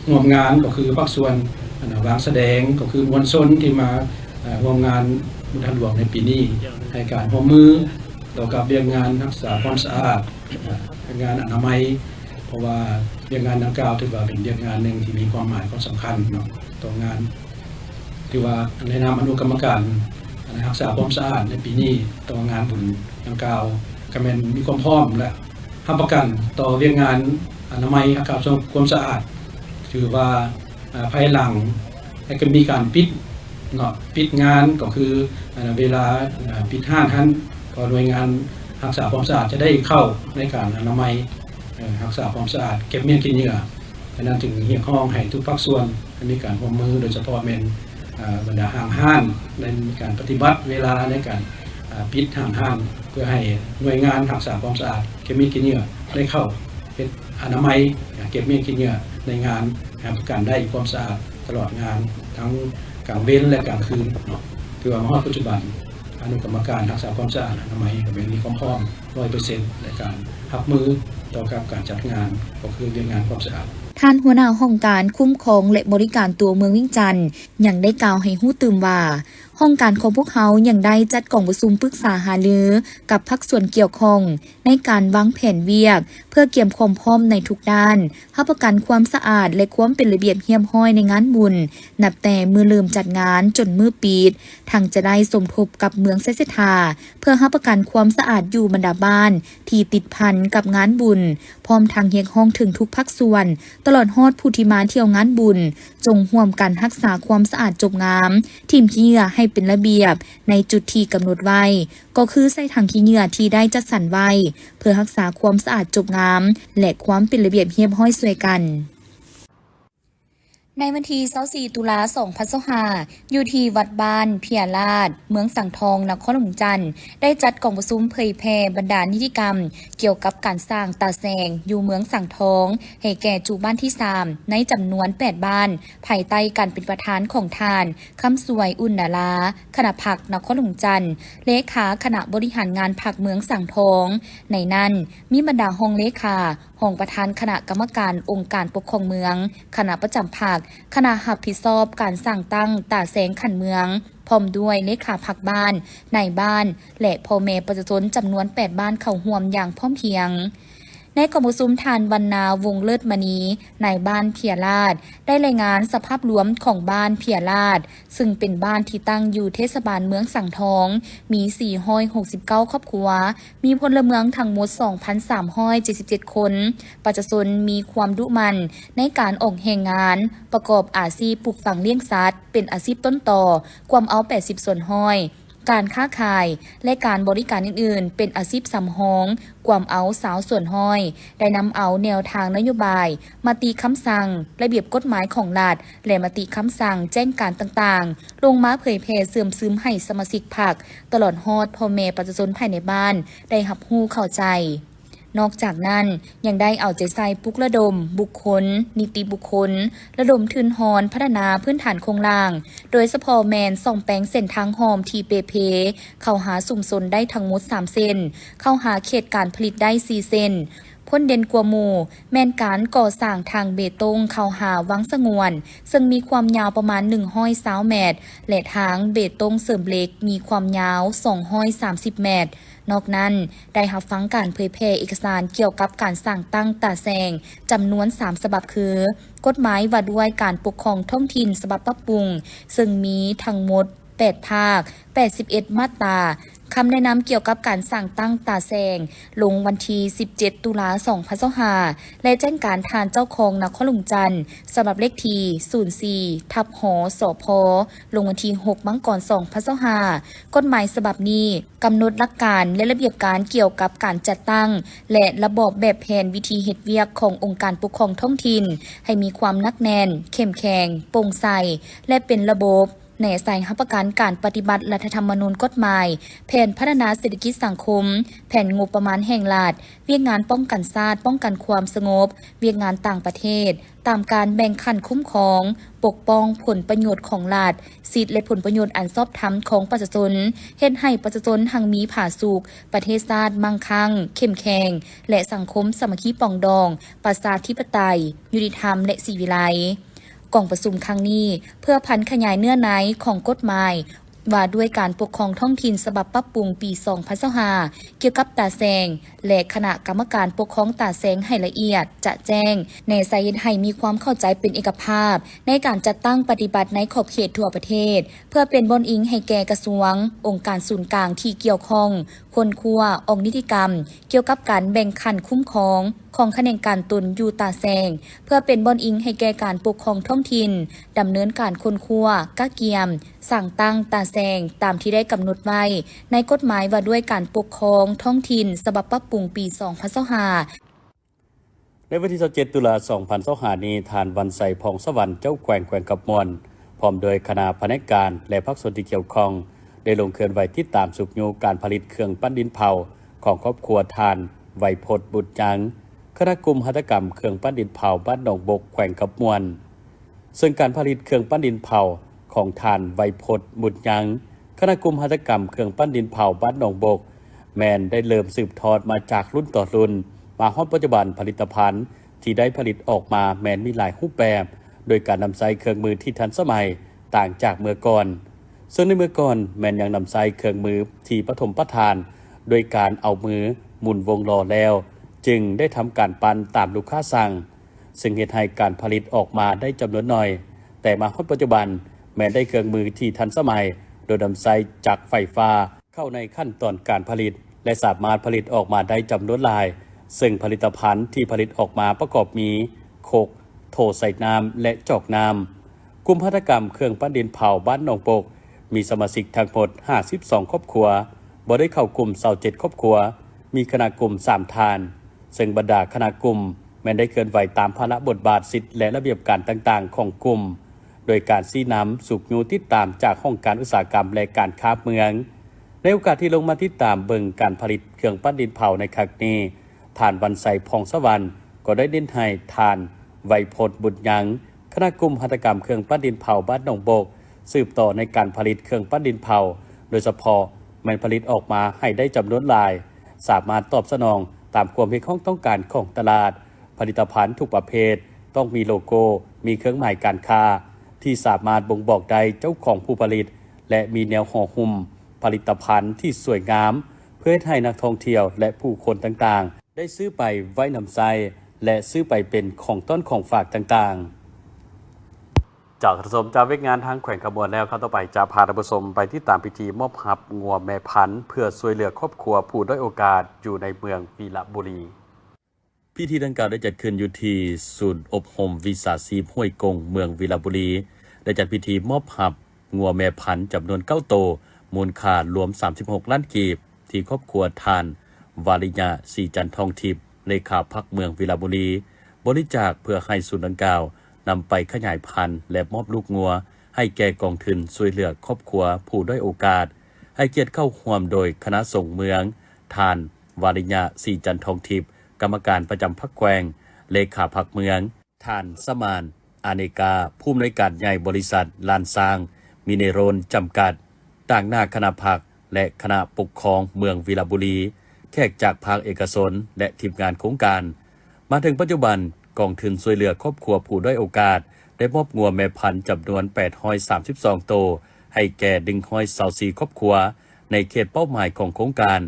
ຮ່ວມງານ ກໍຄືພາກສ່ວນ, ອັນນ່າ, ວາງສະແດງ ກໍຄືມວນຊົນທີ່ມາ, ອາ, ຮ່ວມງານບຸນທາດຫຼວງໃນປີນີ້ ໃຫ້ການຮ່ວມມື ຕໍ່ກັບວຽກງານຮັກສາຄວາມສະອາດ, ວຽກງານອະນາໄມ, ເພາະວ່າວຽກງານດັ່ງກ່າວຖືວ່າເປັນວຽກງານໜຶ່ງທີ່ມີຄວາມໝາຍຄວາມສຳຄັນເນາະ ຕໍ່ງານ. ຖືວ່າໃນນາມອະນຸກຳມະການຮັກສາຄວາມສະອາດໃນປີນີ້ ຕໍ່ງານບຸນດັ່ງກ່າວ ກໍແມ່ນມີຄວາມພ້ອມ ແລະ ຮັບປະກັນຕໍ່ວຽກງານອະນາໄມ ຮັກສາຄວາມສະອາດ. ຖືວ່າ, ອາ, ພາຍຫຼັງ ແລະ ກໍມີການປິດເນາະ, ປິດງານ ກໍຄື, ອາ, ເວລາ, ອາ, ປິດຮ້ານຫັ້ນ ກໍໜ່ວຍງານຮັກສາຄວາມສະອາດຈະໄດ້ເຂົ້າໃນການອະນາໄມ, ເອີ, ຮັກສາຄວາມສະອາດ, ເກັບມ້ຽນຂີ້ເຫຍື້ອ. ສະນັ້ນຈຶ່ງຮຽກຮ້ອງໃຫ້ທຸກພາກສ່ວນໃຫ້ມີການຮ່ວມມື, ໂດຍສະເພາະແມ່ນ, ອາ, ບັນດາຫ້າງຮ້ານ ໄດ້ມີການປະຕິບັດເວລາໃນການ, ອາ, ປິດຫ້າງຮ້ານ ເພື່ອໃຫ້ໜ່ວຍງານຮັກສາຄວາມສະອາດ, ເກັບມ້ຽນຂີ້ເຫຍື້ອ ໄດ້ເຂົ້າເຮັດ ອະນາໄມ, ເກັບມ້ຽນຂີ້ເຫຍື້ອໃນງານ ໃຫ້ຮັບປະກັນໄດ້ຄວາມສະອາດຕະຫຼອດງານ ທັງກາງເວັນ ແລະ ກາງຄືນເນາະ. ຖືວ່າມາຮອດປັດຈຸບັນ ອະນຸກຳມະການຮັກສາຄວາມສະອາດອະນາໄມກໍແມ່ນມີຄວາມພ້ອມຮ້ອຍເປີເຊັນ ໃນການຮັບມືຕໍ່ກັບການຈັດງານ ກໍຄືວຽກງານຄວາມສະອາດ. ທ່ານຫົວໜ້າຫ້ອງການຄຸ້ມຄອງ ແລະ ບໍລິການຕົວເມືອງວຽງຈັນ ຍັງໄດ້ກ່າວໃຫ້ຮູ້ຕື່ມວ່າ, ຫ້ອງການຂອງພວກເຮົາຍັງໄດ້ຈັດກອງປະຊຸມປຶກສາຫາລືກັບພາກສ່ວນກ່ຽວຂ້ອງໃນການວາງແຜນວຽກ ເພື່ອກຽມຄວາມພ້ອມໃນທຸກດ້ານ, ຮັບປະກັນຄວາມສະອາດ ແລະ ຄວາມເປັນລະບຽບຮຽບຮ້ອຍໃນງານບຸນ ນັບແຕ່ມື້ເລີ່ມຈັດງານຈົນມື້ປິດ, ທັງຈະໄດ້ສົມທົບກັບເມືອງໄຊເສດຖາ ເພື່ອຮັບປະກັນຄວາມສະອາດຢູ່ບັນດາບ້ານທີ່ຕິດພັນກັບງານບຸນ, ພ້ອມທັງຮຽກຮ້ອງເຖິງທຸກພາກສ່ວນ ຕະຫຼອດຮອດຜູ້ທີ່ມາທ່ຽວງານບຸນ ຈົ່ງຮ່ວມກັນຮັກສາຄວາມສະອາດຈົບງາມ, ຖິ້ມຂີ້ເຫຍື້ອໃຫ້ເປັນລະບຽບໃນຈຸດທີ່ກຳນົດໄວ້, ກໍຄືໃສ່ຖັງຂີ້ເຫຍື້ອທີ່ໄດ້ຈັດສັນໄວ້ ເພື່ອຮັກສາຄວາມສະອາດຈົບງາມ ແລະ ຄວາມເປັນລະບຽບຮຽບຮ້ອຍຊ່ວຍກັນ. ໃນວັນທີຊາວສີ່ ຕຸລາ ສອງພັນຊາວຫ້າ ຢູ່ທີ່ວັດບ້ານເພຍລາດ ເມືອງສັງທອງ ນະຄອນຫຼວງວຽງຈັນ ໄດ້ຈັດກອງປະຊຸມເຜີຍແຜ່ບັນດານິຕິກຳກ່ຽວກັບການສ້າງຕາແສງຢູ່ເມືອງສັງທອງ ໃຫ້ແກ່ຈຸບ້ານທີສາມ ໃນຈຳນວນແປດບ້ານ ພາຍໃຕ້ການເປັນປະທານຂອງທ່ານ ຄຳສວຍ ອຸ່ນດາລາ ຄະນະພັກນະຄອນຫຼວງວຽງຈັນ ເລຂາຄະນະບໍລິຫານງານພັກເມືອງສັງທອງ. ໃນນັ້ນ ມີບັນດາຮອງເລຂາ, ຮອງປະທານຄະນະກຳມະການອົງການປົກຄອງເມືອງ, ຄະນະປະຈຳພັກ, ຄະນະຮັບຜິດຊອບການສ້າງຕັ້ງຕາແສງຂັ້ນເມືອງ, ພ້ອມດ້ວຍເລຂາພັກບ້ານ, ນາຍບ້ານ ແລະ ພໍ່ແມ່ປະຊາຊົນຈຳນວນແປດບ້ານເຂົ້າຮ່ວມຢ່າງພ້ອມພຽງ. ໃນກອງປະຊຸມ ທ່ານ ວັນນາ ວົງເລີດມະນີ ນາຍບ້ານເພຍລາດ ໄດ້ລາຍງານສະພາບລວມຂອງບ້ານເພຍລາດ ຊຶ່ງເປັນບ້ານທີ່ຕັ້ງຢູ່ເທດສະບານເມືອງສັງທອງ, ມີສີ່ຮ້ອຍຫົກສິບເກົ້າຄອບຄົວ, ມີພົນລະເມືອງທັງໝົດສອງພັນສາມຮ້ອຍເຈັດສິບເຈັດຄົນ. ປະຊາຊົນມີຄວາມດຸໝັ່ນໃນການອອກແຮງງານ, ປະກອບອາຊີບປູກຝັງລ້ຽງສັດເປັນອາຊີບຕົ້ນຕໍ, ກວມເອົາແປດສິບສ່ວນຮ້ອຍ, ການຄ້າຂາຍ ແລະ ການບໍລິການອື່ນໆ ເປັນອາຊີບສຳຮອງ, ກວມເອົາຊາວສ່ວນຮ້ອຍ, ໄດ້ນຳເອົາແນວທາງນະໂຍບາຍ, ມະຕິຄຳສັ່ງ, ລະບຽບກົດໝາຍຂອງລັດ ແລະ ມະຕິຄຳສັ່ງແຈ້ງການຕ່າງໆ ລົງມາເຜີຍແຜ່ເຊື່ອມຊຶມໃຫ້ສະມາຊິກພັກ ຕະຫຼອດຮອດພໍ່ແມ່ປະຊາຊົນພາຍໃນບ້ານໄດ້ຮັບຮູ້ເຂົ້າໃຈ. ນອກຈາກນັ້ນ ຍັງໄດ້ເອົາໃຈໃສ່ປຸກລະດົມບຸກຄົນ, ນິຕິບຸກຄົນ, ລະດົມທຶນຮອນພັດທະນາພື້ນຖານໂຄງລ່າງ, ໂດຍສະເພາະແມ່ນສ້ອມແປງເສັ້ນທາງຮ່ອມທີ່ເປ່ເພ ເຂົ້າຫາຊຸມຊົນໄດ້ທັງໝົດສາມເສັ້ນ, ເຂົ້າຫາເຂດການຜະລິດໄດ້ສີ່ເສັ້ນ. ຜົນເດັ່ນກວ່າໝູ່ແມ່ນການກໍ່ສ້າງທາງເບຕົງເຂົ້າຫາວັງສະຫງວນ, ເຊິ່ງມີຄວາມຍາວປະມານໜຶ່ງຮ້ອຍຊາວແມັດ ແລະ ທາງເບຕົງເສີມເຫຼັກມີຄວາມຍາວສອງຮ້ອຍສາມສິບແມັດ. ນອກນັ້ນ ໄດ້ຮັບຟັງການເຜີຍແຜ່ເອກະສານກ່ຽວກັບການສ້າງຕັ້ງຕາແສງຈຳນວນສາມສະບັບ ຄື ກົດໝາຍວ່າດ້ວຍການປົກຄອງທ້ອງຖິ່ນສະບັບປັບປຸງ, ເຊິ່ງມີທັງໝົດແປດພາກ, ແປດສິບເອັດມາດຕາ, ຄຳແນະນຳກ່ຽວກັບການສ້າງຕັ້ງຕາແສງ ລົງວັນທີສິບເຈັດ ຕຸລາ ສອງພັນຊາວຫ້າ ແລະ ແຈ້ງການທ່ານເຈົ້າຄອງນະຄອນຫຼວງຈັນ ສະບັບເລກທີສູນສີ່ ທັບ ຫ ສພ ລົງວັນທີຫົກ ມັງກອນ ສອງພັນຊາວຫ້າ. ກົດໝາຍສະບັບນີ້ ກຳນົດຫຼັກການ ແລະ ລະບຽບການກ່ຽວກັບການຈັດຕັ້ງ ແລະ ລະບອບແບບແຜນວິທີເຮັດວຽກຂອງອົງການປົກຄອງທ້ອງຖິ່ນ ໃຫ້ມີຄວາມໜັກແໜ້ນ, ເຂັ້ມແຂງ, ໂປ່ງໃສ ແລະ ເປັນລະບົບ, ແນໃສ່ຮັບປະກັນການປະຕິບັດລັດຖະທຳມະນູນ, ກົດໝາຍ, ແຜນພັດທະນາເສດຖະກິດສັງຄົມ, ແຜນງົບປະມານແຫ່ງລັດ, ວຽກງານປ້ອງກັນຊາດ, ປ້ອງກັນຄວາມສະຫງົບ, ວຽກງານຕ່າງປະເທດ, ຕາມການແບ່ງຂັ້ນຄຸ້ມຄອງ, ປົກປ້ອງຜົນປະໂຫຍດຂອງລັດ, ສິດ ແລະ ຜົນປະໂຫຍດອັນຊອບທຳຂອງປະຊາຊົນ, ເຮັດໃຫ້ປະຊາຊົນຮັ່ງມີຜາສຸກ, ປະເທດຊາດມັ່ງຄັ່ງ, ເຂັ້ມແຂງ ແລະ ສັງຄົມສາມັກຄີປອງດອງ, ປະຊາທິປະໄຕ, ຍຸຕິທຳ ແລະ ສີວິໄລ. ກອງປະຊຸມຄັ້ງນີ້ ເພື່ອຜັນຂະຫຍາຍເນື້ອໃນຂອງກົດໝາຍ ວ່າດ້ວຍການປົກຄອງທ້ອງຖິ່ນສະບັບປັບປຸງປີສອງພັນຊາວຫ້າ ກ່ຽວກັບຕາແສງ ແລະ ຄະນະກຳມະການປົກຄອງຕາແສງໃຫ້ລະອຽດຈະແຈ້ງ, ແນໃສ່ເຮັດໃຫ້ມີຄວາມເຂົ້າໃຈເປັນເອກະພາບໃນການຈັດຕັ້ງປະຕິບັດໃນຂອບເຂດທົ່ວປະເທດ, ເພື່ອເປັນບ່ອນອີງໃຫ້ແກ່ກະຊວງ, ອົງການສູນກາງທີ່ກ່ຽວຂ້ອງ, ຄົ້ນຄວ້າ, ອອກນິຕິກຳກ່ຽວກັບການແບ່ງຂັ້ນຄຸ້ມຄອງຂອງຂະແໜງການຕົນຢູ່ຕາແສງ, ເພື່ອເປັນບ່ອນອີງໃຫ້ແກ່ການປົກຄອງທ້ອງຖິ່ນ, ດຳເນີນການຄົ້ນຄວ້າ, ກະກຽມ, ສ້າງຕັ້ງຕາແສງຕາມທີ່ໄດ້ກຳນົດໄວ້ໃນກົດໝາຍວ່າດ້ວຍການປົກຄອງທ້ອງຖິ່ນສະບັບປັບປຸງປີສອງພັນຊາວຫ້າ. ໃນວັນທີຊາວເຈັດ ຕຸລາ ສອງພັນຊາວຫ້ານີ້, ທ່ານ ວັນໄຊ ຜ່ອງສະຫວັນ ເຈົ້າແຂວງແຂວງຄຳມ່ວນ ພ້ອມດ້ວຍຄະນະພະແນກການ ແລະ ພາກສ່ວນທີ່ກ່ຽວຂ້ອງ ໄດ້ລົງເຄື່ອນໄຫວຕິດຕາມຊຸກຍູ້ການຜະລິດເຄື່ອງປັ້ນດິນເຜົາຂອງຄອບຄົວທ່ານ ໄວພົດ ບຸດຍັງ, ຄະນະກຸ່ມຫັດຖະກຳເຄື່ອງປັ້ນດິນເຜົາບ້ານໜອງບົກ ແຂວງຄຳມ່ວນ. ເຊິ່ງການຜະລິດເຄື່ອງປັ້ນດິນເຜົາຂອງທ່ານ ໄວພົດ ບຸດຍັງ, ຄະນະກຸ່ມຫັດຖະກຳເຄື່ອງປັ້ນດິນເຜົາບ້ານໜອງບົກ ແມ່ນໄດ້ເລີ່ມສືບທອດມາຈາກລຸ້ນຕໍ່ລຸ້ນ, ມາຮອດປັດຈຸບັນ ຜະລິດຕະພັນທີ່ໄດ້ຜະລິດອອກມາແມ່ນມີຫຼາຍຮູບແບບ, ໂດຍການນຳໃຊ້ເຄື່ອງມືທີ່ທັນສະໄໝ, ຕ່າງຈາກເມື່ອກ່ອນ. ເຊິ່ງໃນເມື່ອກ່ອນແມ່ນຍັງນຳໃຊ້ເຄື່ອງມືທີ່ປະຖົມປະຖານ ໂດຍການເອົາມືໝູນວົງລໍ້ແລ້ວ ຈຶ່ງໄດ້ທຳການປັ້ນຕາມລູກຄ້າສັ່ງ, ເຊິ່ງເຮັດໃຫ້ການຜະລິດອອກມາໄດ້ຈຳນວນໜ້ອຍ, ແຕ່ມາຮອດປັດຈຸບັນແມ່ນໄດ້ເຄື່ອງມືທີ່ທັນສະໄໝ ໂດຍນຳໃຊ້ຈັກໄຟຟ້າເຂົ້າໃນຂັ້ນຕອນການຜະລິດ ແລະ ສາມາດຜະລິດອອກມາໄດ້ຈຳນວນຫຼາຍ, ເຊິ່ງຜະລິດຕະພັນທີ່ຜະລິດອອກມາປະກອບມີ ຄົກ, ໂຖໃສ່ນ້ຳ ແລະ ຈອກນ້ຳ. ກຸ່ມຫັດຖະກຳເຄື່ອງປັ້ນດິນເຜົາບ້ານໜອງບົກ ມີສະມາຊິກທັງໝົດຫ້າສິບສອງຄອບຄົວ, ບໍ່ໄດ້ເຂົ້າກຸ່ມຊາວເຈັດຄອບຄົວ, ມີຄະນະກຸ່ມສາມທ່ານ, ເຊິ່ງບັນດາຄະນະກຸ່ມແມ່ນໄດ້ເຄື່ອນໄຫວຕາມພາລະບົດບາດ, ສິດ ແລະ ລະບຽບການຕ່າງໆຂອງກຸ່ມ, ໂດຍການຊີ້ນຳ, ຊຸກຍູ້, ຕິດຕາມຈາກຫ້ອງການອຸດສາຫະກຳ ແລະ ການຄ້າເມືອງ. ໃນໂອກາດທີ່ລົງມາຕິດຕາມເບິ່ງການຜະລິດເຄື່ອງປັ້ນດິນເຜົາໃນຄັ້ງນີ້, ທ່ານ ວັນໄຊ ພອງສະຫວັນ ກໍໄດ້ເນັ້ນໃຫ້ທ່ານ ໄວໂພດ ບຸນຍັງ ຄະນະກຸ່ມຫັດຖະກຳເຄື່ອງປັ້ນດິນເຜົາບ້ານໜອງບົກ ສືບຕໍ່ໃນການຜະລິດເຄື່ອງປັ້ນດິນເຜົາ, ໂດຍສະເພາະແມ່ນຜະລິດອອກມາໃຫ້ໄດ້ຈຳນວນຫຼາຍ, ສາມາດຕອບສະໜອງຕາມຄວາມຮຽກຮ້ອງຕ້ອງການຂອງຕະຫຼາດ. ຜະລິດຕະພັນທຸກປະເພດຕ້ອງມີໂລໂກ້, ມີເຄື່ອງໝາຍການຄ້າທີ່ສາມາດບົ່ງບອກໄດ້ເຈົ້າຂອງຜູ້ຜະລິດ ແລະ ມີແນວຫໍ່ຫຸ້ມຜະລິດຕະພັນທີ່ສວຍງາມ ເພື່ອເຮັດໃຫ້ນັກທ່ອງທ່ຽວ ແລະ ຜູ້ຄົນຕ່າງໆ ໄດ້ຊື້ໄປໄວ້ນຳໃຊ້ ແລະ ຊື້ໄປເປັນຂອງຕ້ອນຂອງຝາກຕ່າງໆ. ຈາກທ່ານຜູ້ຊົມຈາກວຽກງານທາງແຂວງຄຳມ່ວນແລ້ວ, ຂ່າວຕໍ່ໄປຈະພາທ່ານຜູ້ຊົມໄປຕິດຕາມພິທີມອບຮັບງົວແມ່ພັນ ເພື່ອຊ່ວຍເຫຼືອຄອບຄົວຜູ້ດ້ອຍໂອກາດຢູ່ໃນເມືອງວິລະບູລີ. ພິທີດັ່ງກ່າວໄດ້ຈັດຂຶ້ນຢູ່ທີ່ສູນອົບຮົມວິຊາຊີບຫ້ວຍກົງ ເມືອງວິລະບູລີ, ໄດ້ຈັດພິທີມອບຮັບງົວແມ່ພັນຈຳນວນເກົ້າໂຕ, ມູນຄ່າລວມສາມສິບຫົກລ້ານກີບ, ທີ່ຄອບຄົວທ່ານ ວາລິຍະ ສີຈັນທອງທິບ ເລຂາພັກເມືອງວິລະບູລີ ບໍລິຈາກເພື່ອໃຫ້ສູນດັ່ງກ່າວນຳໄປຂະຫຍາຍພັນ ແລະ ມອບລູກງົວໃຫ້ແກ່ກອງທຶນຊ່ວຍເຫຼືອຄອບຄົວຜູ້ດ້ອຍໂອກາດ. ໃຫ້ກຽດເຂົ້າຮ່ວມໂດຍຄະນະສົງເມືອງ, ທ່ານ ວາລິຍະ ສີຈັນທອງທິບ ກຳມະການປະຈຳພັກແຂວງ, ເລຂາພັກເມືອງ, ທ່ານ ສະໝານ ອາເນກາ ຜູ້ອຳນວຍການໃຫຍ່ບໍລິສັດລ້ານຊ້າງມິເນໂຣນ ຈຳກັດ, ຕາງໜ້າຄະນະພັກ ແລະ ຄະນະປົກຄອງເມືອງວິລະບູລີ, ແຂກຈາກພາກເອກະຊົນ ແລະ ທີມງານໂຄງການ. ມາເຖິງປັດຈຸບັນ, ກອງທຶນຊ່ວຍເຫຼືອຄອບຄົວຜູ້ດ້ອຍໂອກາດ ໄດ້ມອບງົວແມ່ພັນຈຳນວນແປດຮ້ອຍສາມສິບສອງໂຕ ໃຫ້ແກ່ໜຶ່ງຮ້ອຍຊາວສີ່ຄອບຄົວ ໃນເຂດເປົ້າໝາຍຂອງໂຄງການ.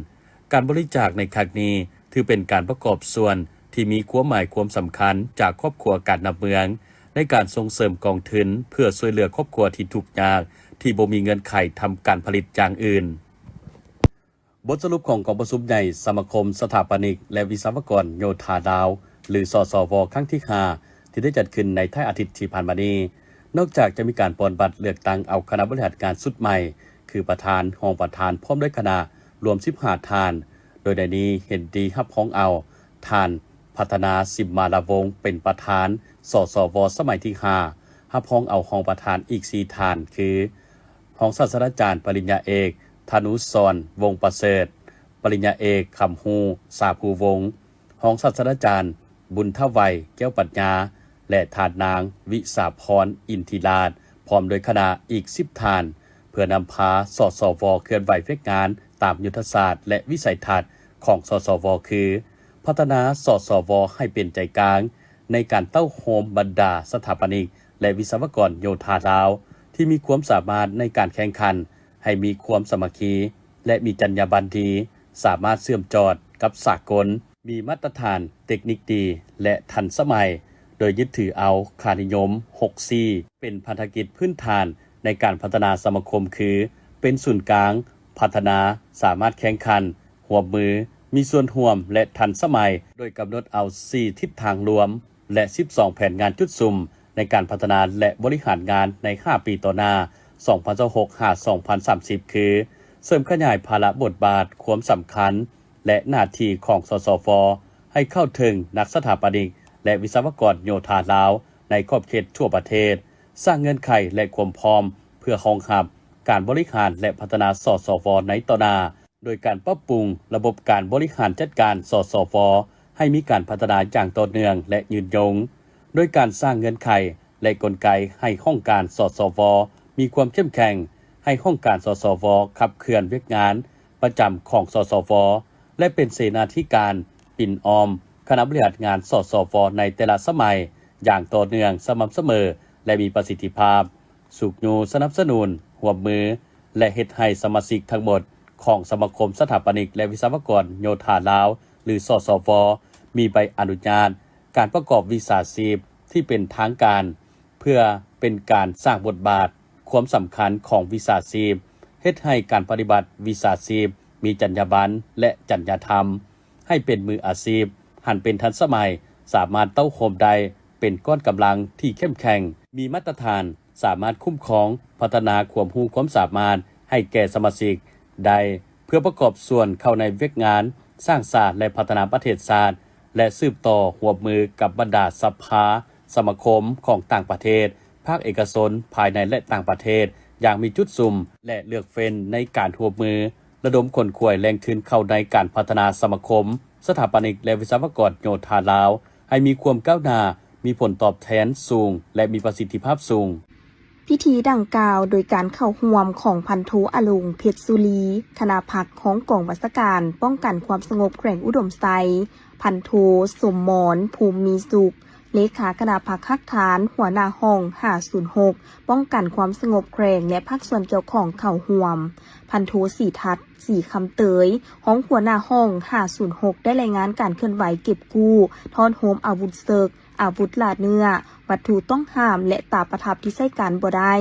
ການບໍລິຈາກໃນຄັ້ງນີ້ ຖືເປັນການປະກອບສ່ວນທີ່ມີຄວາມໝາຍຄວາມສຳຄັນຈາກຄອບຄົວການນຳເມືອງ ໃນການສົ່ງເສີມກອງທຶນເພື່ອຊ່ວຍເຫຼືອຄອບຄົວທີ່ທຸກຍາກ ທີ່ບໍ່ມີເງື່ອນໄຂທຳການຜະລິດຢ່າງອື່ນ. ບົດສະຫຼຸບຂອງກອງປະຊຸມໃຫຍ່ສະມາຄົມສະຖາປະນິກ ແລະ ວິສະວະກອນໂຍທາລາວ ຫຼື ສສວ ຄັ້ງທີຫ້າ ທີ່ໄດ້ຈັດຂຶ້ນໃນທ້າຍອາທິດທີ່ຜ່ານມານີ້, ນອກຈາກຈະມີການປ່ອນບັດເລືອກຕັ້ງເອົາຄະນະບໍລິຫານງານຊຸດໃໝ່ ຄືປະທານ, ຮອງປະທານ ພ້ອມດ້ວຍຄະນະ ລວມສິບຫ້າທ່ານ, ໂດຍໃນນີ້ເຫັນດີຮັບຮອງເອົາທ່ານ ພັດທະນາ ສິມມາລາວົງ ເປັນປະທານ ສສວ ສະໄໝທີຫ້າ, ຮັບຮອງເອົາຮອງປະທານອີກສີ່ທ່ານ ຄື ຮອງສາດສະດາຈານປະລິນຍາເອກ ທະນູສອນ ວົງປະເສີດ, ປະລິນຍາເອກ ຄຳຮູ້ ສາພູວົງ, ຮອງສາດສະດາຈານ ບຸນທະໄວ ແກ້ວປັນຍາ ແລະ ທ່ານນາງ ວິສາພອນ ອິນທິລາດ ພ້ອມດ້ວຍຄະນະອີກສິບທ່ານ ເພື່ອນຳພາ ສສວ ເຄື່ອນໄຫວວຽກງານຕາມຍຸດທະສາດ ແລະ ວິໄສທັດຂອງ ສສວ ຄື ພັດທະນາ ສສວ ໃຫ້ເປັນໃຈກາງໃນການເຕົ້າໂຮມບັນດາສະຖາປະນິກ ແລະ ວິສະວະກອນໂຍທາລາວ ທີ່ມີຄວາມສາມາດໃນການແຂ່ງຂັນ ໃຫ້ມີຄວາມສາມັກຄີ ແລະ ມີຈັນຍາບັນດີ, ສາມາດເຊື່ອມຈອດກັບສາກົນ, ມີມາດຕະຖານເຕັກນິກດີ ແລະ ທັນສະໄໝ, ໂດຍຍຶດຖືເອົາຄ່ານິຍົມຫົກຊີ ເປັນພັນທະກິດພື້ນຖານໃນການພັດທະນາສະມາຄົມ ຄື ເປັນສູນກາງພັດທະນາ, ສາມາດແຂ່ງຂັນ, ຮ່ວມມື, ມີສ່ວນຮ່ວມ ແລະ ທັນສະໄໝ, ໂດຍກຳນົດເອົາສີ່ທິດທາງລວມ ແລະ ສິບສອງແຜນງານຈຸດສຸມໃນການພັດທະນາ ແລະ ບໍລິຫານງານໃນຫ້າປີຕໍ່ໜ້າ ສອງພັນຊາວຫົກ ຫາ ສອງພັນສາມສິບ ຄື ເສີມຂະຫຍາຍພາລະບົດບາດ, ຄວາມສຳຄັນ ແລະ ໜ້າທີ່ຂອງ ສສວ ໃຫ້ເຂົ້າເຖິງນັກສະຖາປະນິກ ແລະ ວິສະວະກອນໂຍທາລາວໃນຂອບເຂດທົ່ວປະເທດ, ສ້າງເງື່ອນໄຂ ແລະ ຄວາມພ້ອມເພື່ອຮອງຮັບການບໍລິຫານ ແລະ ພັດທະນາ ສສວ ໃນຕໍ່ໜ້າ. ໂດຍການປັບປຸງລະບົບການບໍລິຫານຈັດການ ສສວ ໃຫ້ມີການພັດທະນາຢ່າງຕໍ່ເນື່ອງ ແລະ ຍືນຍົງ, ໂດຍການສ້າງເງື່ອນໄຂ ແລະ ກົນໄກໃຫ້ຫ້ອງການ ສສວ ມີຄວາມເຂັ້ມແຂງ, ໃຫ້ຫ້ອງການ ສສວ ຂັບເຄື່ອນວຽກງານປະຈຳຂອງ ສສວ ແລະ ເປັນເສນາທິການປິ່ນອ້ອມຄະນະບໍລິຫານງານ ສສວ ໃນແຕ່ລະສະໄໝຢ່າງຕໍ່ເນື່ອງ, ສະໝ່ຳສະເໝີ ແລະ ມີປະສິດທິພາບ. ຊຸກຍູ້ສະໜັບສະໜູນ, ຮ່ວມມື, ແລະ ເຮັດໃຫ້ສະມາຊິກທັງໝົດຂອງສະມາຄົມສະຖາປະນິກ ແລະ ວິສະວະກອນໂຍທາລາວ ຫຼື ສສວ ມີໃບອະນຸຍາດການປະກອບວິຊາຊີບທີ່ເປັນທາງການ ເພື່ອເປັນການສ້າງບົດບາດ, ຄວາມສຳຄັນຂອງວິຊາຊີບ, ເຮັດໃຫ້ການປະຕິບັດວິຊາຊີບມີຈັນຍາບັນ ແລະ ຈັນຍາທຳ ໃຫ້ເປັນມືອາຊີບ, ຫັນເປັນທັນສະໄໝ, ສາມາດເຕົ້າໂຮມໄດ້ເປັນກ້ອນກຳລັງທີ່ເຂັ້ມແຂງ, ມີມາດຕະຖານ, ສາມາດຄຸ້ມຄອງ, ພັດທະນາຄວາມຮູ້ຄວາມສາມາດໃຫ້ແກ່ສະມາຊິກໄດ້ ເພື່ອປະກອບສ່ວນເຂົ້າໃນວຽກງານສ້າງສານ ແລະ ພັດທະນາປະເທດຊາດ ແລະ ສືບຕໍ່ຮ່ວມມືກັບບັນດາສະພາ, ສະມາຄົມຂອງຕ່າງປະເທດ, ພາກເອກະຊົນ ພາຍໃນ ແລະ ຕ່າງປະເທດ ຢ່າງມີຈຸດສຸມ ແລະ ເລືອກເຟັ້ນໃນການຮ່ວມມື ລະດົມຂົນຂວາຍແຫຼ່ງທຶນເຂົ້າໃນການພັດທະນາສະມາຄົມສະຖາປະນິກ ແລະ ວິສະວະກອນໂຍທາລາວ ໃຫ້ມີຄວາມກ້າວໜ້າ, ມີຜົນຕອບແທນສູງ ແລະ ມີປະສິດທິພາບສູງ. ພິທີດັ່ງກ່າວໂດຍການເຂົ້າຮ່ວມຂອງພັນໂທ ອາລົງ ເພັດສຸລີ ຄະນະພັກຮອງກອງບັນຊາການປ້ອງກັນຄວາມສະຫງົບແຂວງອຸດົມໄຊ, ພັນໂທ ສົມໝອນ ພູມມີສຸກ ເລຂາຄະນະພັກຮາກຖານ ຫົວໜ້າຫ້ອງຫ້າສູນຫົກ ປ້ອງກັນຄວາມສະຫງົບແຂວງ ແລະ ພາກສ່ວນກ່ຽວຂ້ອງເຂົ້າຮ່ວມ. ພັນໂທ ສີທັດ ສີຄຳເຕີຍ ຮອງຫົວໜ້າຫ້ອງຫ້າສູນຫົກ ໄດ້ລາຍງານການເຄື່ອນໄຫວເກັບກູ້, ທ້ອນໂຮມອາວຸດເສິກ, ອາວຸດລ່າເນື້ອ, ວັດຖຸຕ້ອງຫ້າມ ແລະ ຕາປະທັບທີ່ໃຊ້ການບໍ່ໄດ້,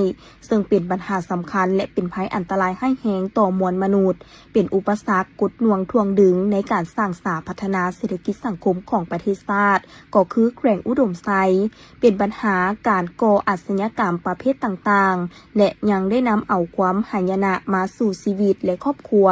ເຊິ່ງເປັນບັນຫາສຳຄັນ ແລະ ເປັນໄພອັນຕະລາຍຮ້າຍແຮງຕໍ່ມວນມະນຸດ, ເປັນອຸປະສັກກົດໜ່ວງຖ່ວງດຶງໃນການສ້າງສາພັດທະນາເສດຖະກິດສັງຄົມຂອງປະເທດຊາດ, ກໍຄືແຂວງອຸດົມໄຊ, ເປັນບັນຫາການກໍ່ອາຊະຍາກຳປະເພດຕ່າງໆ ແລະ ຍັງໄດ້ນຳເອົາຄວາມຫາຍະນະມາສູ່ຊີວິດ ແລະ ຄອບຄົວ,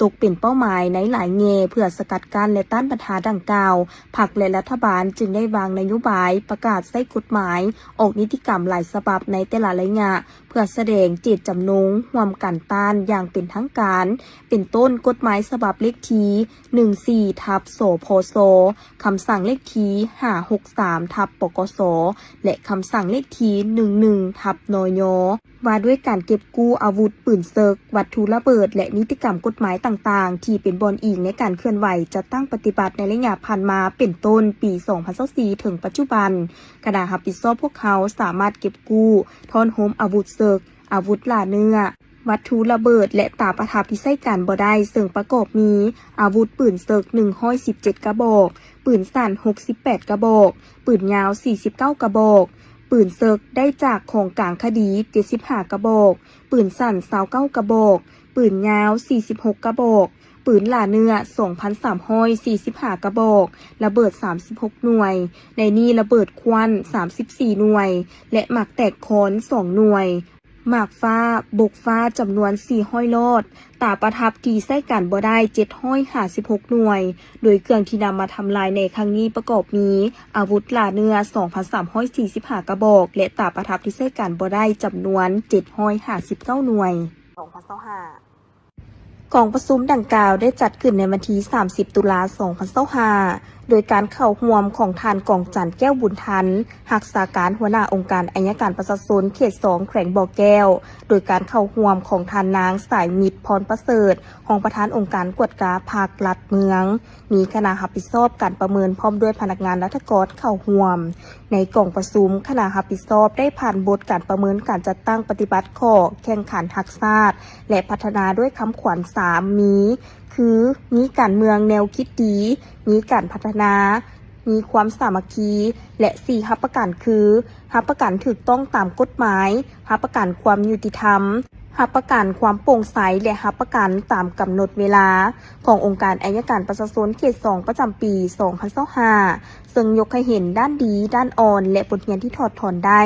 ຕົກເປັນເປົ້າໝາຍໃນຫຼາຍແງ່ເພື່ອສະກັດກັ້ນ ແລະ ຕ້ານບັນຫາດັ່ງກ່າວ, ພັກ ແລະ ລັດຖະບານຈຶ່ງໄດ້ວາງນະໂຍບາຍ, ປະກາດໃຊ້ກົດໝາຍ, ອອກນິຕິກຳຫຼາຍສະບັບໃນແຕ່ລະໄລຍະ ເພື່ອສະແດງເຈດຈຳນົງຮ່ວມກັນຕ້ານຢ່າງເປັນທາງການ, ເປັນຕົ້ນ ກົດໝາຍສະບັບເລກທີ ໜຶ່ງສີ່ ທັບ ສພສ, ຄຳສັ່ງເລກທີ ຫ້າຫົກສາມ ທັບ ປກສ ແລະ ຄຳສັ່ງເລກທີ ໜຶ່ງໜຶ່ງ ທັບ ນຍ ວ່າດ້ວຍການເກັບກູ້ອາວຸດປືນເສິກ, ວັດຖຸລະເບີດ ແລະ ນິຕິກຳກົດໝາຍຕ່າງໆ ທີ່ເປັນບ່ອນອີງໃນການເຄື່ອນໄຫວຈັດຕັ້ງປະຕິບັດໃນໄລຍະຜ່ານມາ ເປັນຕົ້ນປີສອງພັນຊາວສີ່ ເຖິງປັດຈຸບັນ, ຄະນະຮັບຜິດຊອບພວກເຮົາສາມາດເກັບກູ້, ທ້ອນໂຮມອາວຸດເສິກ, ອາວຸດລ່າເນື້ອ, ວັດຖຸລະເບີດ ແລະ ຕາປະທັບທີ່ໃຊ້ການບໍ່ໄດ້, ເຊິ່ງປະກອບມີ ອາວຸດປືນເສິກ ໜຶ່ງຮ້ອຍສິບເຈັດ ກະບອກ, ປືນສັ້ນ ຫົກສິບແປດ ກະບອກ, ປືນຍາວ ສີ່ສິບເກົ້າ ກະບອກ, ປືນເສິກໄດ້ຈາກຂອງກາງຄະດີ ເຈັດສິບຫ້າ ກະບອກ, ປືນສັ້ນ ຊາວເກົ້າ ກະບອກ, ປືນຍາວ ສີ່ສິບຫົກ ກະບອກ, ປືນລ່າເນື້ອ ສອງພັນສາມຮ້ອຍສີ່ສິບຫ້າ ກະບອກ, ລະເບີດ ສາມສິບຫົກ ໜ່ວຍ, ໃນນີ້ລະເບີດຂວັນ ສາມສິບສີ່ ໜ່ວຍ ແລະ ໝາກແຕກຄອນ ສອງ ໜ່ວຍ. ໝາກຟ້າ, ບົກຟ້າ ຈຳນວນ ສີ່ຮ້ອຍ ຫຼອດ, ຕາປະທັບທີ່ໃຊ້ການບໍ່ໄດ້ ເຈັດຮ້ອຍຫ້າສິບຫົກ ໜ່ວຍ, ໂດຍເຄື່ອງທີ່ນຳມາທຳລາຍໃນຄັ້ງນີ້ປະກອບມີ ອາວຸດລ່າເນື້ອ ສອງພັນສາມຮ້ອຍສີ່ສິບຫ້າ ກະບອກ ແລະ ຕາປະທັບທີ່ໃຊ້ການບໍ່ໄດ້ ຈຳນວນ ເຈັດຮ້ອຍຫ້າສິບເກົ້າ ໜ່ວຍ. ກອງປະຊຸມດັ່ງກ່າວໄດ້ຈັດຂຶ້ນໃນວັນທີ ສາມສິບ ຕຸລາ ສອງພັນຊາວຫ້າ ໂດຍການເຂົ້າຮ່ວມຂອງທ່ານ ກອງຈັນ ແກ້ວບຸນທັນ ຮັກສາການຫົວໜ້າອົງການໄອຍະການປະຊາຊົນເຂດສອງ ແຂວງບໍ່ແກ້ວ, ໂດຍການເຂົ້າຮ່ວມຂອງທ່ານນາງ ສາຍມິດ ພອນປະເສີດ ຮອງປະທານອົງການກວດກາພັກລັດເມືອງ, ມີຄະນະຮັບຜິດຊອບການປະເມີນ ພ້ອມດ້ວຍພະນັກງານລັດຖະກອນເຂົ້າຮ່ວມ. ໃນກອງປະຊຸມ, ຄະນະຮັບຜິດຊອບໄດ້ຜ່ານບົດການປະເມີນການຈັດຕັ້ງປະຕິບັດຂໍ້ແຂ່ງຂັນຮັກຊາດ ແລະ ພັດທະນາດ້ວຍຄຳຂວັນສາມ ມີ ຄື ມີການເມືອງແນວຄິດດີ, ມີການພັດທະນາ, ມີຄວາມສາມັກຄີ ແລະ ສີ່ ຮັບປະກັນ ຄື ຮັບປະກັນຖືກຕ້ອງຕາມກົດໝາຍ, ຮັບປະກັນຄວາມຍຸຕິທຳ, ຮັບປະກັນຄວາມໂປ່ງໃສ ແລະ ຮັບປະກັນຕາມກຳນົດເວລາ ຂອງອົງການໄອຍະການປະຊາຊົນເຂດສອງ ປະຈຳປີສອງພັນຊາວຫ້າ ເຊິ່ງຍົກໃຫ້ເຫັນດ້ານດີ, ດ້ານອ່ອນ ແລະ ບົດຮຽນທີ່ຖອດຖອນໄດ້.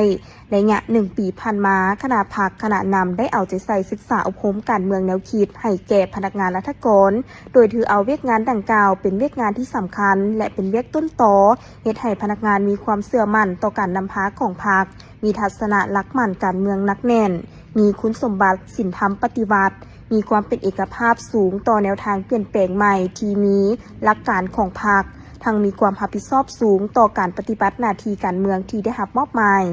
ໄລຍະໜຶ່ງປີຜ່ານມາ, ຄະນະພັກ, ຄະນະນຳໄດ້ເອົາໃຈໃສ່ສຶກສາອົບຮົມການເມືອງແນວຄິດໃຫ້ແກ່ພະນັກງານລັດຖະກອນ, ໂດຍຖືເອົາວຽກງານດັ່ງກ່າວເປັນວຽກງານທີ່ສຳຄັນ ແລະ ເປັນວຽກຕົ້ນຕໍ ເຮັດໃຫ້ພະນັກງານມີຄວາມເຊື່ອໝັ້ນຕໍ່ການນຳພາຂອງພັກ, ມີທັດສະນະຫຼັກໝັ້ນການເມືອງໜັກແໜ້ນ, ມີຄຸນສົມບັດສິນທຳປະຕິວັດ, ມີຄວາມເປັນເອກະພາບສູງຕໍ່ແນວທາງປ່ຽນແປງໃໝ່ທີ່ມີຫຼັກການຂອງພັກ, ທັງມີຄວາມຮັບຜິດຊອບສູງຕໍ່ການປະຕິບັດໜ້າທີ່ການເມືອງທີ່ໄດ້ຮັບມອບໝາຍ.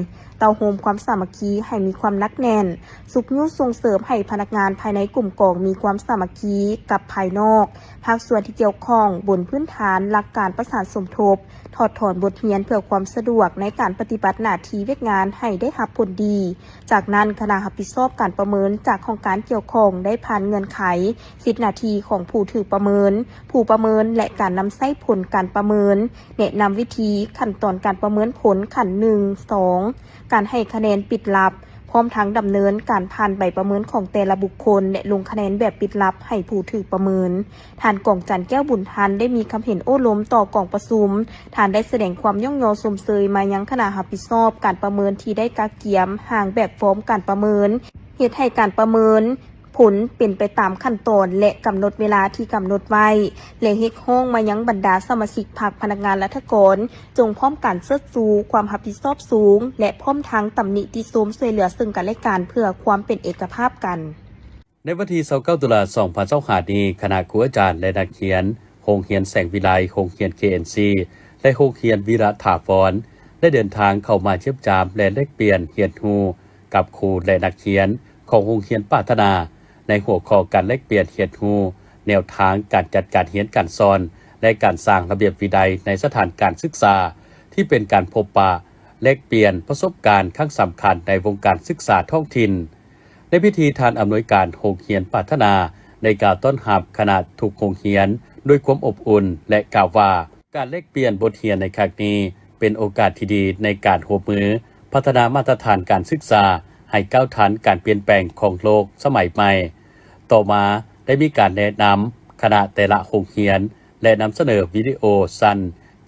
ເຕົ້າໂຮມຄວາມສາມັກຄີໃຫ້ມີຄວາມໜັກແໜ້ນ, ຊຸກຍູ້ສົ່ງເສີມໃຫ້ພະນັກງານພາຍໃນກຸ່ມກອງມີຄວາມສາມັກຄີກັບພາຍນອກ, ພາກສ່ວນທີ່ກ່ຽວຂ້ອງ, ບົນພື້ນຖານຫຼັກການປະສານສົມທົບ, ຖອດຖອນບົດຮຽນເພື່ອຄວາມສະດວກໃນການປະຕິບັດໜ້າທີ່ວຽກງານໃຫ້ໄດ້ຮັບຜົນດີ. ຈາກນັ້ນ, ຄະນະຮັບຜິດຊອບການປະເມີນຈາກຫ້ອງການກ່ຽວຂ້ອງໄດ້ຜ່ານເງື່ອນໄຂ, ສິດໜ້າທີ່ຂອງຜູ້ຖືກປະເມີນ, ຜູ້ປະເມີນ ແລະ ການນຳໃຊ້ຜົນການປະເມີນ, ແນະນຳວິທີຂັ້ນຕອນການປະເມີນຜົນຂັ້ນໜຶ່ງ, ສອງ ການໃຫ້ຄະແນນປິດລັບ, ພ້ອມທັງດຳເນີນການຜ່ານໃບປະເມີນຂອງແຕ່ລະບຸກຄົນ ແລະ ລົງຄະແນນແບບປິດລັບໃຫ້ຜູ້ຖືກປະເມີນ. ທ່ານ ກອງຈັນ ແກ້ວບຸນທັນ ໄດ້ມີຄຳເຫັນໂອ້ລົມຕໍ່ກອງປະຊຸມ. ທ່ານໄດ້ສະແດງຄວາມຍ້ອງຍໍຊົມເຊີຍມາຍັງຄະນະຮັບຜິດຊອບການປະເມີນທີ່ໄດ້ກະກຽມຮ່າງແບບຟອມການປະເມີນ, ເຮັດໃຫ້ການປະເມີນ ຜົນເປັນໄປຕາມຂັ້ນຕອນ ແລະ ກຳນົດເວລາທີ່ກຳນົດໄວ້ ແລະ ຮຽກຮ້ອງມາຍັງບັນດາສະມາຊິກພັກພະນັກງານລັດຖະກອນ ຈົ່ງພ້ອມກັນເຊີດຊູຄວາມຮັບຜິດຊອບສູງ ແລະ ພ້ອມທັງຕຳນິຕິຊົມຊ່ວຍເຫຼືອເຊິ່ງກັນແລະກັນ ເພື່ອຄວາມເປັນເອກະພາບກັນ. ໃນວັນທີຊາວເກົ້າ ຕຸລາ ສອງພັນຊາວຫ້ານີ້, ຄະນະຄູອາຈານ ແລະ ນັກຮຽນໂຮງຮຽນແສງວິໄລ, ໂຮງຮຽນ KNC ແລະ ໂຮງຮຽນວິລະຖາວອນ ໄດ້ເດີນທາງເຂົ້າມາຢ້ຽມຢາມ ແລະ ແລກປ່ຽນຮຽນຮູ້ ກັບຄູ ແລະ ນັກຮຽນຂອງໂຮງຮຽນປາດຖະໜາ ໃນຫົວຂໍ້ການແລກປ່ຽນຮຽນຮູ້ ແນວທາງການຈັດການຮຽນການສອນ ແລະ ການສ້າງລະບຽບວິໄນໃນສະຖານການສຶກສາ ທີ່ເປັນການພົບປະແລກປ່ຽນປະສົບການຄັ້ງສຳຄັນໃນວົງການສຶກສາທ້ອງຖິ່ນ. ໃນພິທີ, ທ່ານອຳນວຍການໂຮງຮຽນປາດຖະໜາ ໄດ້ກ່າວຕ້ອນຮັບຄະນະທຸກໂຮງຮຽນດ້ວຍຄວາມອົບອຸ່ນ ແລະ ກ່າວວ່າ ການແລກປ່ຽນບົດຮຽນໃນຄັ້ງນີ້ ເປັນໂອກາດທີ່ດີໃນການຮ່ວມມືພັດທະນາມາດຕະຖານການສຶກສາໃຫ້ກ້າວທັນການປ່ຽນແປງຂອງໂລກສະໄໝໃໝ່. ຕໍ່ມາໄດ້ມີການແນະນຳຄະນະແຕ່ລະໂຮງຮຽນ ແລະ ນຳສະເໜີວິດີໂອສັ້ນ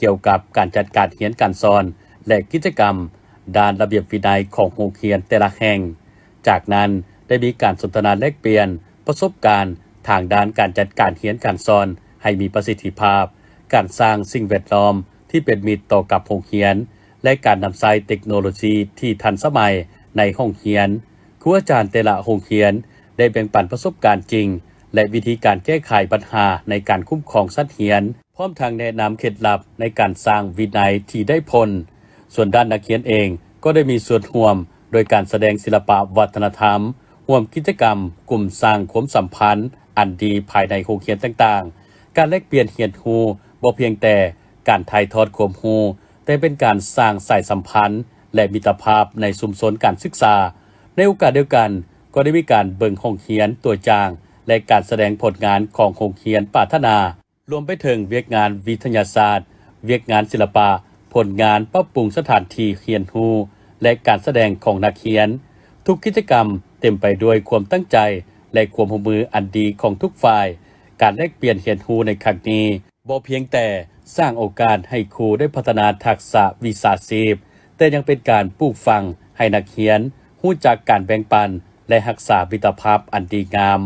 ກ່ຽວກັບການຈັດການຮຽນການສອນ ແລະ ກິດຈະກຳດ້ານລະບຽບວິໄນຂອງໂຮງຮຽນແຕ່ລະແຫ່ງ. ຈາກນັ້ນໄດ້ມີການສົນທະນາແລກປ່ຽນປະສົບການທາງດ້ານການຈັດການຮຽນການສອນໃຫ້ມີປະສິດທິພາບ, ການສ້າງສິ່ງແວດລ້ອມທີ່ເປັນມິດຕໍ່ກັບໂຮງຮຽນ ແລະ ການນຳໃຊ້ເຕັກໂນໂລຊີທີ່ທັນສະໄໝໃນຫ້ອງຮຽນ. ຄູອາຈານແຕ່ລະໂຮງຮຽນໄດ້ແບ່ງປັນປະສົບການຈິງ ແລະ ວິທີການແກ້ໄຂບັນຫາໃນການຄຸ້ມຄອງສັດຮຽນ, ພ້ອມທັງແນະນຳເຄັດລັບໃນການສ້າງວິໄນທີ່ໄດ້ຜົນ. ສ່ວນດ້ານນັກຮຽນເອງກໍໄດ້ມີສ່ວນຮ່ວມໂດຍການສະແດງສິລະປະວັດທະນະທຳ, ຮ່ວມກິດຈະກຳກຸ່ມສ້າງຄວາມສຳພັນອັນດີພາຍໃນໂຮງຮຽນຕ່າງໆ. ການແລກປ່ຽນຮຽນຮູ້ບໍ່ພຽງແຕ່ການຖ່າຍທອດຄວາມຮູ້, ແຕ່ເປັນການສ້າງສາຍສຳພັນ ແລະ ມິດຕະພາບໃນຊຸມຊົນການສຶກສາ. ໃນໂອກາດດຽວກັນ, ກໍໄດ້ມີການເບິ່ງຫ້ອງຮຽນຕົວຢ່າງ ແລະ ການສະແດງຜົນງານຂອງໂຮງຮຽນປາດຖະໜາ, ລວມໄປເຖິງວຽກງານວິທະຍາສາດ, ວຽກງານສິລະປະ, ຜົນງານປັບປຸງສະຖານທີ່ຮຽນຮູ້ ແລະ ການສະແດງຂອງນັກຮຽນ. ທຸກກິດຈະກຳເຕັມໄປດ້ວຍຄວາມຕັ້ງໃຈ ແລະ ຄວາມຮ່ວມມືອັນດີຂອງທຸກຝ່າຍ. ການແລກປ່ຽນຮຽນຮູ້ໃນຄັ້ງນີ້ ບໍ່ພຽງແຕ່ສ້າງໂອກາດໃຫ້ຄູໄດ້ພັດທະນາທັກສະວິຊາຊີບ, ແຕ່ຍັງເປັນການປູກຝັງໃຫ້ນັກຮຽນຮູ້ຈັກການແບ່ງປັນ ແລະ ຮັກສາມິດຕະພາບອັນດີງາມ.